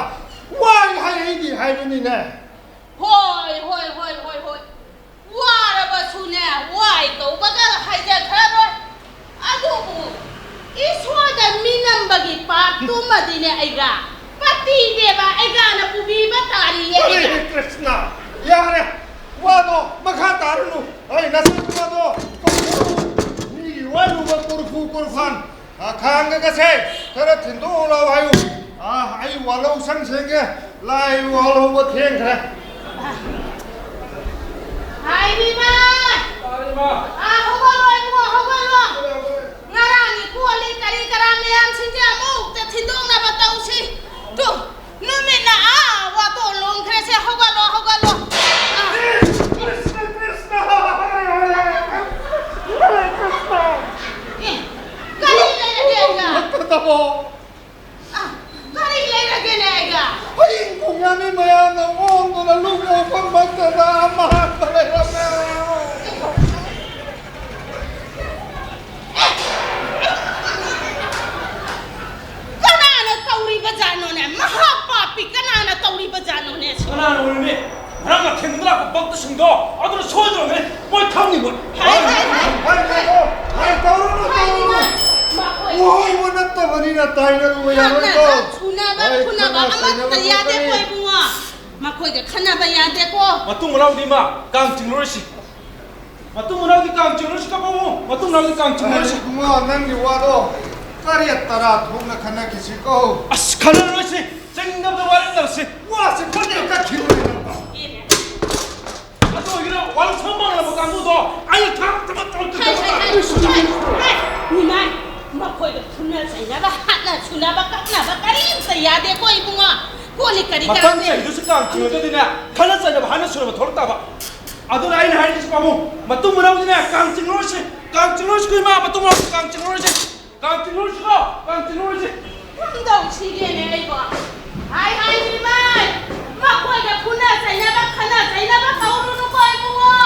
ꯋꯥꯏ ꯍꯥꯏ ꯍꯩꯇꯦ ꯍꯥꯏꯕꯅꯤꯅꯦ꯫ ꯍꯣꯏ, ꯍꯣꯏ, ꯍꯣꯏ, ꯍꯣꯏ, ꯍꯣꯏ꯫ ꯋꯥꯔꯕꯁꯨꯅꯦ, ꯋꯥꯏ ꯀꯧꯕꯒ ꯍꯥꯏꯖꯈ꯭ꯔꯔꯣꯏ꯫ ꯑꯗꯨꯕꯨ ꯏꯁꯣꯔꯗ ꯃꯤꯅꯝꯕꯒꯤ ꯄꯥꯞꯇꯨꯃꯗꯤꯅꯦ ꯑꯩꯒ ꯄꯇꯤ ꯗꯦꯕ ꯑꯩꯒꯥꯅ ꯄꯨꯕꯤꯕ ꯇꯥꯔꯤꯌꯦ꯫ ꯍꯔꯦ ꯀ꯭ꯔꯤꯁꯅ, ꯌꯥꯔꯦ, ꯋꯥꯗꯣ ꯃꯈꯥ ꯇꯥꯔꯨꯅꯨ꯫ ꯑꯩ ꯅꯆꯥꯅꯨꯄꯥꯗꯣ ꯃꯤꯒꯤ ꯋꯥꯏꯔꯨꯕ ꯀꯣꯔꯐꯨ ꯀꯣꯔꯐꯥꯟ ꯑ, ꯈꯥꯡꯒꯒꯁꯦ ꯈꯔ ꯊꯤꯟꯗꯣꯛꯑꯣ ꯂꯥꯎ ꯍꯥꯏꯌꯨ꯫ ꯑ, ꯑꯩ ꯋꯥꯂꯧ ꯁꯪ ꯁꯦꯡꯒꯦ꯫ ꯂꯥꯏ ꯋꯥꯂꯧꯕ ꯊꯦꯡꯈ꯭ꯔꯦ꯫ ꯍꯥꯏꯕꯤꯃ! ꯇꯥꯔꯦ, ꯏꯃꯥ꯫ ꯑ, ꯍꯧꯒꯠꯂꯣ ꯏꯕꯨꯡꯉꯣ, ꯍꯧꯒꯠꯂꯣ꯫ ꯉꯔꯥꯡꯒꯤ ꯀꯣꯜ ꯂꯤꯛ ꯀꯔꯤ ꯀꯔꯥ ꯃꯌꯥꯝꯁꯤꯡꯁꯦ ꯑꯃꯨꯛꯇ ꯊꯤꯟꯗꯣꯛꯅꯕ ꯇꯧꯁꯤ꯫ ꯇꯨ, ꯅꯨꯃꯤꯠꯅ ꯑꯥ ꯋꯥꯇꯣꯟ ꯂꯣꯝꯈ꯭ꯔꯦꯁꯦ꯫ ꯍꯧꯒꯠꯂꯣ, ꯍꯧꯒꯠꯂꯣ꯫ ꯑ꯫ ꯀ꯭ꯔꯤꯁꯅ, ꯀ꯭ꯔꯤꯁꯅ! ꯍꯔꯦ ꯍꯔꯦ! ꯍꯔꯦ ꯀ꯭ꯔꯤꯁꯅ! ꯑꯦ, ꯀꯔꯤ ꯂꯩꯔꯒꯦ ꯑꯩꯒ? ꯐꯠꯇꯗꯕꯣ! ꯀꯅꯥꯅ ꯑꯣꯏꯔꯨꯅꯤ? ꯉꯔꯥꯡ ꯂꯥꯊꯦꯡꯗ ꯂꯥꯛꯄ ꯚꯛꯇꯁꯤꯡꯗꯣ ꯑꯗꯨꯅ ꯁꯣꯏꯗ꯭ꯔꯕꯅꯤ꯫ ꯃꯣꯏ ꯈꯪꯅꯤ ꯃꯣꯏ꯫ ꯍꯥꯏ, ꯍꯥꯏ, ꯍꯥꯏ꯫ ꯍꯥꯏ, ꯍꯥꯏ, ꯍꯥꯏ, ꯇꯧꯔꯨꯅꯨ, ꯇꯧꯔꯨꯅꯨ꯫ ꯃꯈꯣꯏ ꯎꯍꯧꯕ ꯅꯠꯇꯕꯅꯤꯅ ꯇꯥꯏꯅꯔꯨꯕ ꯌꯥꯔꯣꯏꯀꯣ꯫ ꯈꯠꯅꯕ, ꯐꯨꯅꯕ, ꯍꯣꯏ, ꯐꯨꯅꯕ ꯈꯠꯅ ꯑꯃꯠꯇ ꯆꯩꯅꯕ ꯌꯥꯗꯦꯀꯣ ꯈꯣꯠꯄꯅꯤ꯫ ꯏꯕꯨꯡꯉꯣ꯫ ꯃꯈꯣꯏꯒ ꯈꯠꯅꯕ ꯌꯥꯗꯦꯀꯣ꯫ ꯃꯇꯨꯡ ꯃꯅꯥꯎꯗꯤ ꯏꯃꯥ, ꯀꯥꯡ ꯆꯤꯡꯂꯨꯔꯁꯤ꯫ ꯃꯇꯨꯡ ꯃꯅꯥꯎꯗꯤ ꯀꯥꯡ ꯆꯤꯡꯂꯨꯔꯁꯤ ꯀꯣ ꯄꯥꯕꯨꯡ꯫ ꯃꯇꯨꯡ ꯃꯅꯥꯎꯗꯤ ꯀꯥꯡ ꯆꯤꯡꯂꯨꯔꯁꯤ꯫ ꯏꯕꯨꯡꯉꯣ, ꯅꯪꯒꯤ ꯋꯥꯗꯣ ꯇꯔꯦꯠ ꯇꯔꯥ ꯊꯣꯛꯅ ꯈꯟꯅꯈꯤꯁꯤꯀꯣ꯫ ꯑꯁ, ꯈꯟꯅꯔꯣꯏꯁꯤ꯫ ꯆꯤꯡꯅꯕꯗ ꯋꯥꯔꯦꯝꯅꯔꯁꯤ꯫ ꯋꯥꯁꯤ ꯐꯠꯇꯦ ꯀꯠꯈꯤꯕꯅꯤ ꯅꯪ꯫ ꯑꯗꯨ ꯑꯣꯏꯒꯦꯔꯥ, ꯋꯥꯔꯧ ꯁꯪ ꯃꯥꯡꯂꯕ ꯀꯥꯡꯕꯨꯗꯣ ꯑꯩꯅ ꯊꯥꯡ ꯇꯃꯛ ꯇꯃꯛ ꯍꯥꯏ, ꯍꯥꯏ, ꯍꯥꯏ, ꯍꯥꯏ, ꯍꯥꯏ, ꯍꯥꯏ, ꯍꯥꯏ꯫ ꯅꯤꯃꯥꯏ, ꯃꯈꯣꯏꯒ ꯐꯨꯅ ꯆꯩꯅꯕ, ꯍꯥꯠꯅ ꯁꯨꯅꯕ, ꯀꯛꯅꯕ ꯀꯔꯤꯝꯇ ꯌꯥꯗꯦꯀꯣ ꯏꯕꯨꯡꯉꯣ꯫ ꯀꯣꯜꯂꯤ ꯀꯔꯤ ꯃꯊꯪ ꯀꯔꯥꯁꯦ ꯆꯍꯤꯗꯨꯁꯨ ꯀꯥꯡ ꯆꯤꯡꯂꯒꯗꯤꯅꯦ, ꯈꯠꯅ ꯆꯩꯅꯕ ꯍꯥꯏꯅ ꯁꯨꯅꯕ ꯊꯣꯛꯂꯛ ꯇꯥꯕ꯫ ꯑꯗꯨꯅ ꯑꯩꯅ ꯍꯥꯏꯔꯤꯁꯤ ꯄꯥꯕꯨꯡ, ꯃꯇꯨꯡ ꯃꯅꯥꯎꯗꯤꯅꯦ ꯀꯥꯡ ꯆꯤꯡꯂꯨꯔꯁꯤ, ꯀꯥꯡ ꯆꯤꯡꯂꯨꯔꯁꯤ ꯏꯃꯥ, ꯃꯇꯨꯡ ꯃꯅꯥꯎꯗꯤ ꯀꯥꯡ ꯆꯤꯡꯂꯨꯔꯁꯤ꯫ ꯀꯥꯡ ꯆꯤꯡꯂꯨꯔꯁꯤꯀꯣ, ꯀꯥꯡ ꯆꯤꯡꯂꯨꯔꯁꯤ꯫ ꯀꯝꯗꯧꯁꯤꯒꯦꯅꯦ ꯑꯩꯕꯣ? ꯍꯥꯏ, ꯍꯥꯏ, ꯏꯃꯥꯏ! ꯃꯈꯣꯏꯒ ꯐꯨꯅ ꯆꯩꯅꯕ, ꯈꯠꯅ ꯆꯩꯅꯕ ꯇꯧꯔꯨꯅꯨꯀꯣ, ꯏꯕꯨꯡꯉꯣ!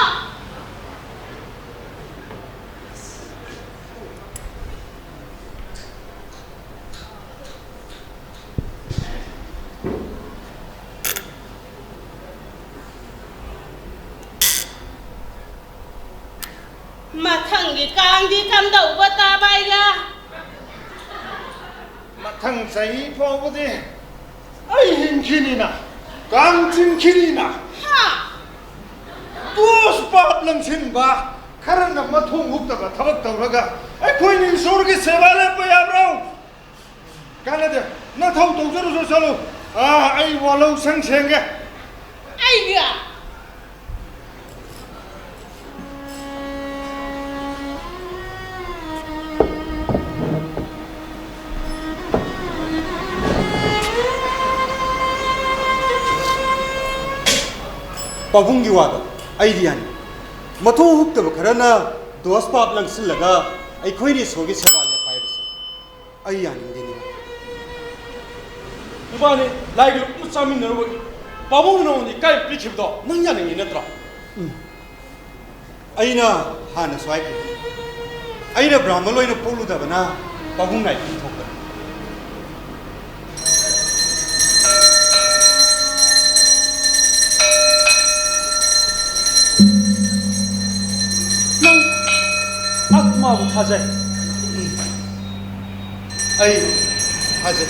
ꯃꯊꯪꯒꯤ ꯀꯥꯡꯗꯤ ꯀꯝꯗꯧꯕ ꯇꯥꯕ ꯑꯩꯒ? ꯃꯊꯪ ꯆꯍꯤ ꯐꯥꯎꯕꯗꯤ ꯑꯩ ꯍꯤꯡꯈꯤꯅꯤꯅ, ꯀꯥꯡ ꯆꯤꯡꯈꯤꯅꯤꯅ꯫ ꯍꯥ? ꯗꯣꯁ ꯄꯥꯞ ꯂꯪꯁꯤꯟꯕ ꯈꯔꯅ ꯃꯊꯣꯡ ꯍꯨꯛꯇꯕ ꯊꯕꯛ ꯇꯧꯔꯒ ꯑꯩꯈꯣꯏꯅ ꯏꯁꯣꯔꯒꯤ ꯁꯦꯕꯥ ꯂꯦꯞꯄ ꯌꯥꯕ꯭ꯔꯣ? ꯀꯥꯟꯅꯗꯦ꯫ ꯅꯊꯧ ꯇꯧꯖꯔꯨꯁꯨ ꯆꯠꯂꯨ꯫ ꯑꯥ, ꯑꯩ ꯋꯥꯂꯧ ꯁꯪ ꯁꯦꯡꯒꯦ꯫ ꯑꯩꯒ? ꯄꯥꯕꯨꯡꯒꯤ ꯋꯥꯗꯣ ꯑꯩꯗꯤ ꯌꯥꯅꯤꯡꯉꯤ꯫ ꯃꯊꯣꯡ ꯍꯨꯛꯇꯕ ꯈꯔꯅ ꯗꯣꯁ ꯄꯥꯞ ꯂꯪꯁꯤꯜꯂꯒ ꯑꯩꯈꯣꯏꯅ ꯏꯁꯣꯔꯒꯤ ꯁꯦꯕꯥ ꯂꯦꯞꯄ ꯍꯥꯏꯕꯁꯦ ꯑꯩ ꯌꯥꯅꯤꯡꯗꯦꯅꯦ꯫ ꯅꯕꯥꯅꯤ ꯂꯥꯏꯒꯤ ꯂꯨꯞꯅ ꯆꯥꯃꯤꯟꯅꯔꯨꯕꯒꯤ ꯄꯥꯕꯨꯡꯅ ꯅꯉꯣꯟꯗ ꯏꯀꯥꯏꯕ ꯄꯤꯈꯤꯕꯗꯣ ꯅꯪ ꯌꯥꯅꯤꯡꯉꯤ ꯅꯠꯇ꯭ꯔꯣ? ꯎꯝ꯫ ꯑꯩꯅ ꯍꯥꯟꯅꯁꯨ ꯍꯥꯏꯈꯤꯕꯅꯤ, ꯑꯩꯅ ꯕ꯭ꯔꯥꯍꯃꯟ ꯑꯣꯏꯅ ꯄꯣꯛꯂꯨꯗꯕꯅ ꯄꯥꯕꯨꯡ ꯅꯥꯏꯕꯤ ꯊꯣꯛꯄꯅꯤ꯫ ꯊꯥꯖꯩ꯫ ꯎꯝ꯫ ꯑꯩ ꯊꯥꯖꯩ꯫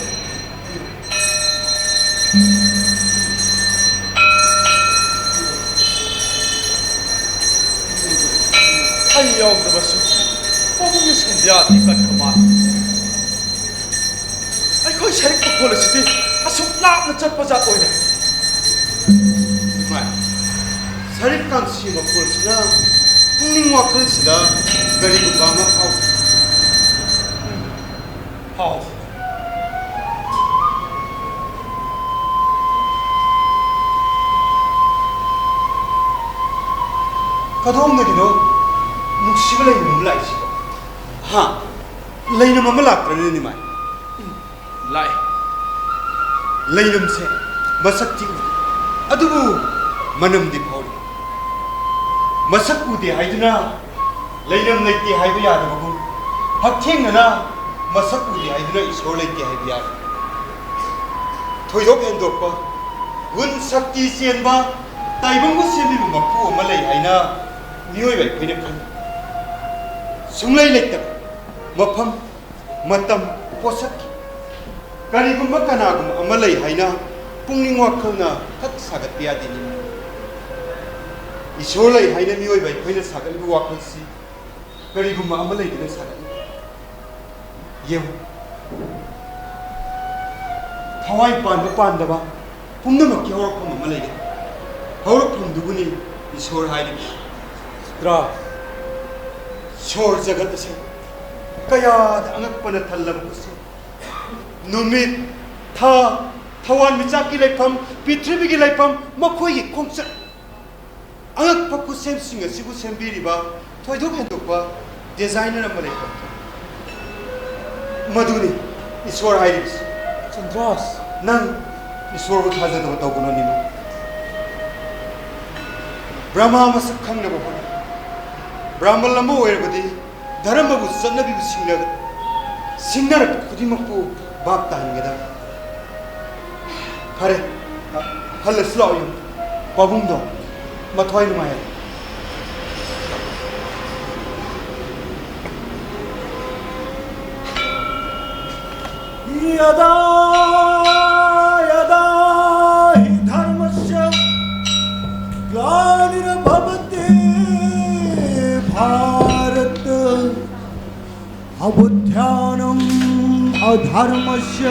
ꯑꯩ ꯌꯥꯎꯗꯕꯁꯨ ꯄꯥꯕꯨꯡꯒꯤ ꯁꯦꯟꯗꯤꯌꯥꯗꯤ ꯀꯟꯕ ꯃꯥꯜꯂꯤ꯫ ꯑꯩꯈꯣꯏ ꯁꯔꯤꯛ ꯃꯈꯣꯜ ꯑꯁꯤꯗꯤ ꯑꯁꯨꯛ ꯂꯥꯞꯅ ꯆꯠꯄ ꯖꯥꯠ ꯑꯣꯏꯔꯦ꯫ ꯏꯃꯥꯏ, ꯁꯔꯤꯛ ꯀꯥꯡꯁꯤ ꯃꯈꯣꯜꯁꯤꯅ ꯄꯨꯛꯅꯤꯡ ꯋꯥꯈꯜꯁꯤꯗ ꯀꯔꯤꯒꯨꯝꯕ ꯑꯃ ꯐꯥꯎ꯫ ꯐꯥꯎ꯫ ꯀꯗꯣꯝꯗꯒꯤꯅꯣ ꯅꯨꯡꯁꯤꯕ ꯂꯩꯅꯝ ꯑꯃ ꯂꯥꯛꯏꯁꯤꯕꯣ? ꯍꯥ? ꯂꯩꯅꯝ ꯑꯃ ꯂꯥꯛꯄ꯭ꯔꯅꯦ, ꯅꯤꯃꯥꯏ? ꯂꯥꯛꯑꯦ꯫ ꯂꯩꯅꯝꯁꯦ ꯃꯁꯛꯇꯤ ꯎꯗꯦ, ꯑꯗꯨꯕꯨ ꯃꯅꯝꯗꯤ ꯐꯥꯎꯔꯤ꯫ ꯃꯁꯛ ꯎꯗꯦ ꯍꯥꯏꯗꯨꯅ ꯂꯩꯅꯝ ꯂꯩꯇꯦ ꯍꯥꯏꯕ ꯌꯥꯗꯕꯒꯨꯝ, ꯍꯛꯊꯦꯡꯅꯅ ꯃꯁꯛ ꯎꯗꯦ ꯍꯥꯏꯗꯨꯅ ꯏꯁꯣꯔ ꯂꯩꯇꯦ ꯍꯥꯏꯕ ꯌꯥꯗꯦ꯫ ꯊꯣꯏꯗꯣꯛ ꯍꯦꯟꯗꯣꯛꯄ, ꯒꯨꯟ ꯁꯛꯇꯤ ꯆꯦꯟꯕ, ꯇꯥꯏꯕꯪꯕꯨ ꯁꯦꯝꯕꯤꯕ ꯃꯄꯨ ꯑꯃ ꯂꯩ ꯍꯥꯏꯅ ꯃꯤꯑꯣꯏꯕ ꯑꯩꯈꯣꯏꯅ ꯈꯜꯂꯤ꯫ ꯁꯨꯡꯂꯩ ꯂꯩꯇꯕ ꯃꯐꯝ, ꯃꯇꯝ, ꯄꯣꯠꯁꯛꯀꯤ ꯀꯔꯤꯒꯨꯝꯕ ꯀꯅꯥꯒꯨꯝꯕ ꯑꯃ ꯂꯩ ꯍꯥꯏꯅ ꯄꯨꯛꯅꯤꯡ ꯋꯥꯈꯜꯅ ꯊꯛ ꯁꯥꯒꯠꯄ ꯌꯥꯗꯦ, ꯅꯤꯃꯥꯏ꯫ ꯏꯁꯣꯔ ꯂꯩ ꯍꯥꯏꯅ ꯃꯤꯑꯣꯏꯕ ꯑꯩꯈꯣꯏꯅ ꯁꯥꯒꯠꯂꯤꯕ ꯋꯥꯈꯜꯁꯤ ꯀꯔꯤꯒꯨꯝꯕ ꯑꯃ ꯂꯩꯗꯨꯅ ꯁꯥꯒꯠꯂꯤ꯫ ꯌꯦꯡꯉꯨ, ꯊꯋꯥꯏ ꯄꯥꯟꯕ ꯄꯥꯟꯗꯕ ꯄꯨꯝꯅꯃꯛꯀꯤ ꯍꯧꯔꯛꯐꯝ ꯑꯃ ꯂꯩꯒꯅꯤ꯫ ꯍꯧꯔꯛꯐꯝꯗꯨꯕꯨꯅꯤ ꯏꯁꯣꯔ ꯍꯥꯏꯔꯤꯕꯁꯤ꯫ ꯇꯔꯥ꯫ ꯁꯣꯔ ꯖꯒꯠ ꯑꯁꯤ ꯀꯌꯥꯗ ꯑꯉꯛꯄꯅ ꯊꯜꯂꯕ ꯈꯨꯠꯁꯦꯝ꯫ ꯅꯨꯃꯤꯠ, ꯊꯥ, ꯊꯋꯥꯟꯃꯤꯆꯥꯛꯀꯤ ꯂꯩꯐꯝ, ꯄ꯭ꯔꯤꯊꯤꯕꯤꯒꯤ ꯂꯩꯐꯝ, ꯃꯈꯣꯏꯒꯤ ꯈꯣꯡꯆꯠ꯫ ꯑꯉꯛꯄ ꯈꯨꯠꯁꯦꯝꯁꯤꯡ ꯑꯁꯤꯕꯨ ꯁꯦꯝꯕꯤꯔꯤꯕ ꯊꯣꯏꯗꯣꯛ ꯍꯦꯟꯗꯣꯛꯄ ꯗꯤꯖꯥꯏꯅꯔ ꯑꯃ ꯂꯩꯐꯝ꯫ ꯃꯗꯨꯅꯤ ꯏꯁꯣꯔ ꯍꯥꯏꯔꯤꯕꯁꯤ꯫ ꯆꯟꯗ꯭ꯔꯥꯁ꯫ ꯅꯪ ꯏꯁꯣꯔꯕꯨ ꯊꯥꯖꯗꯕ ꯇꯧꯒꯅꯨ, ꯅꯤꯃꯥꯏ꯫ ꯕ꯭ꯔꯍꯃꯥ ꯃꯁꯛ ꯈꯪꯅꯕ ꯍꯣꯠꯅꯧ꯫ ꯕ꯭ꯔꯥꯍꯃꯟ ꯑꯃ ꯑꯣꯏꯔꯕꯗꯤ ꯙꯔꯃꯕꯨ, ꯆꯠꯅꯕꯤꯕꯨ ꯁꯤꯡꯅꯒ-, ꯁꯤꯡꯅꯔꯛꯄ ꯈꯨꯗꯤꯡꯃꯛꯄꯨ ꯚꯥꯞ ꯇꯥꯍꯟꯒꯗꯕꯅꯤ꯫ ꯐꯔꯦ, ꯑ, ꯍꯜꯂꯁꯤ ꯂꯥꯛꯑꯣ ꯌꯨꯝ꯫ ꯄꯥꯕꯨꯡꯗꯣ ꯃꯊ꯭ꯋꯥꯏ ꯅꯨꯡꯉꯥꯏꯍꯜꯂꯨ꯫ यदा यदा हि धर्मस्य ग्लानिर्भवति भारत, अभ्युत्थानम् अधर्मस्य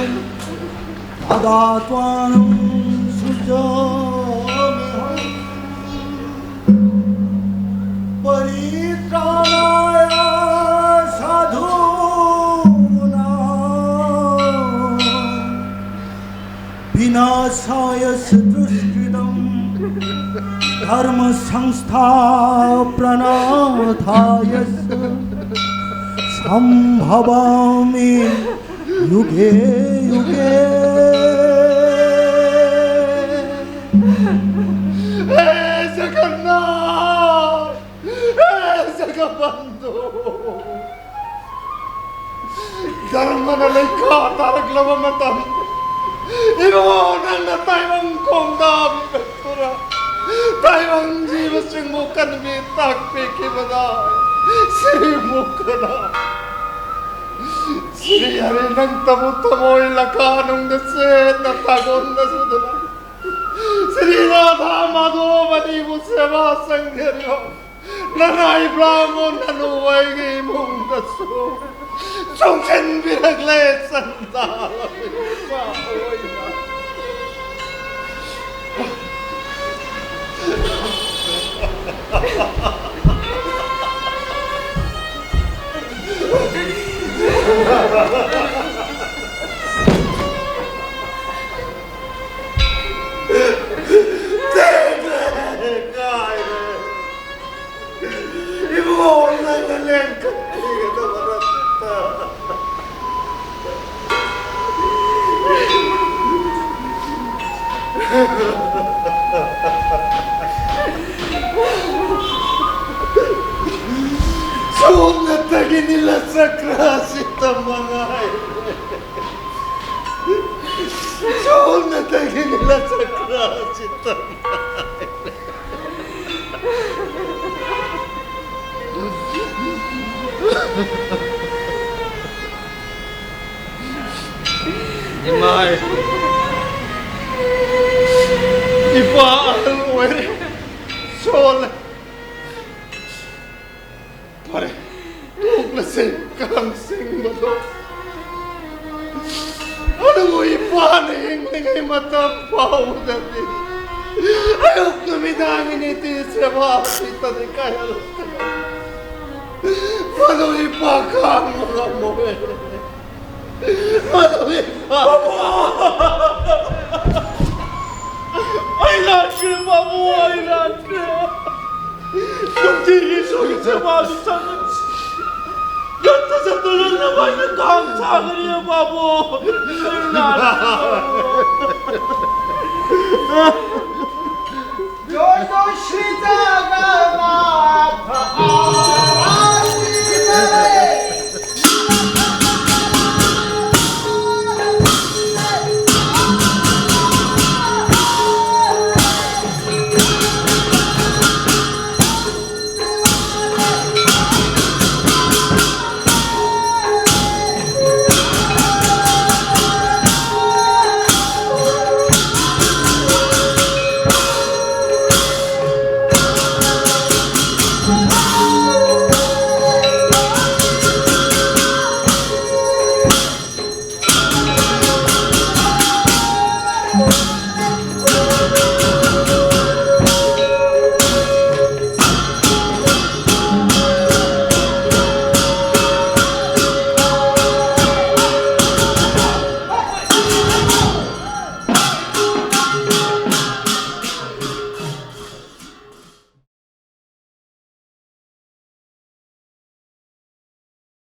तदात्मानं सृजाम्यहम्। परित्राणाय साधूनां विनाशाय च दुष्कृतं धर्मसंस्थापनार्थाय च सम्भवामि युगे युगे। हे जगन्नाथ, हे जगबंधु, ꯙꯔꯃꯅ ꯂꯩꯈꯥ ꯇꯥꯔꯛꯂꯕ ꯃꯇꯝ, ꯏꯕꯨꯡꯉꯣ, ꯅꯪꯅ ꯇꯥꯏꯕꯪ ꯈꯣꯡꯗꯥꯕꯤꯔꯛꯇꯨꯅ ꯇꯥꯏꯕꯪ ꯖꯤꯕꯁꯤꯡꯕꯨ ꯀꯟꯕꯤ ꯇꯥꯛꯄꯤꯈꯤꯕꯗ ꯁꯤꯔꯤꯃꯨꯛ ꯀꯅꯥ? ꯁꯤꯔꯤ ꯍꯔꯤ, ꯅꯪꯇꯕꯨ ꯊꯃꯣꯏ ꯂꯀꯥꯅꯨꯡꯗ ꯆꯦꯠꯅ ꯇꯥꯒꯣꯟꯅꯖꯗꯨꯅ, ꯁꯤꯔꯤ ꯔꯥꯙꯥ ꯃꯥꯙꯣꯕꯅꯤꯕꯨ ꯁꯦꯕꯥ ꯆꯪꯖꯔꯤꯕ ꯅꯅꯥꯏ ꯕ꯭ꯔꯥꯍꯃꯣꯟ ꯅꯅꯨ ꯑꯩꯒꯤ ꯏꯃꯨꯡꯗꯁꯨ ꯆꯣꯡꯁꯤꯟꯕꯤꯔꯛꯂꯦ, ꯆꯟꯗꯥꯜ ꯃꯆꯥ ꯑꯣꯏꯅ꯫ ꯏꯕꯨꯡꯉꯣ, ꯅꯪꯅ ꯂꯦꯡꯈꯠꯄꯤꯒꯗꯕ ꯅꯠꯇꯦ꯫ ꯁꯣꯝꯅꯇꯒꯤ ꯅꯤꯂꯆꯀ꯭ꯔꯥꯁꯤ ꯇꯝꯃꯉꯥꯏ꯫ ꯁꯣꯝꯅꯇꯒꯤ ꯅꯤꯂꯆꯀ꯭ꯔꯥꯁꯤ ꯇꯝꯃꯉꯥꯏ꯫ ꯏꯃꯥꯏ꯫ ꯏꯄꯥ ꯑꯍꯜ ꯑꯣꯏꯔꯦ꯫ ꯁꯣꯜꯂꯦ꯫ ꯐꯔꯦ꯫ ꯇꯣꯛꯂꯁꯦ ꯀꯥꯡ ꯆꯤꯡꯕꯗꯣ꯫ ꯑꯗꯨꯕꯨ ꯏꯄꯥꯅ ꯍꯤꯡꯂꯤꯉꯩ ꯃꯇꯝ ꯐꯥꯎꯕꯗꯗꯤ ꯑꯌꯨꯛ ꯅꯨꯃꯤꯗꯥꯡꯒꯤ ꯅꯤꯇꯤ ꯁꯦꯕꯥ ꯁꯤꯇꯗꯤ ꯀꯥꯏꯍꯜꯂꯛꯇꯅ꯫ ꯃꯗꯨ ꯏꯄꯥ ꯈꯥꯡꯕ ꯉꯝꯃꯣꯏ꯫ ꯃꯗꯨ ꯏꯄꯥ ꯑꯩ ꯂꯥꯟꯈ꯭ꯔꯦ, ꯄꯥꯕꯨꯡ, ꯑꯩ ꯂꯥꯟꯈ꯭ꯔꯦ꯫ ꯅꯨꯡꯇꯤꯒꯤ ꯏꯁꯣꯔꯒꯤ ꯁꯦꯕꯥꯁꯨ ꯆꯪꯉꯤ꯫ ꯌꯨꯝꯗ ꯆꯠꯇꯨꯅ ꯅꯃꯥꯏꯅ ꯀꯥꯡ ꯁꯥꯒꯅꯤ, ꯄꯥꯕꯨꯡ꯫ ꯑꯩ ꯂꯥꯟꯈ꯭ꯔꯦ, ꯄꯥꯕꯨꯡ꯫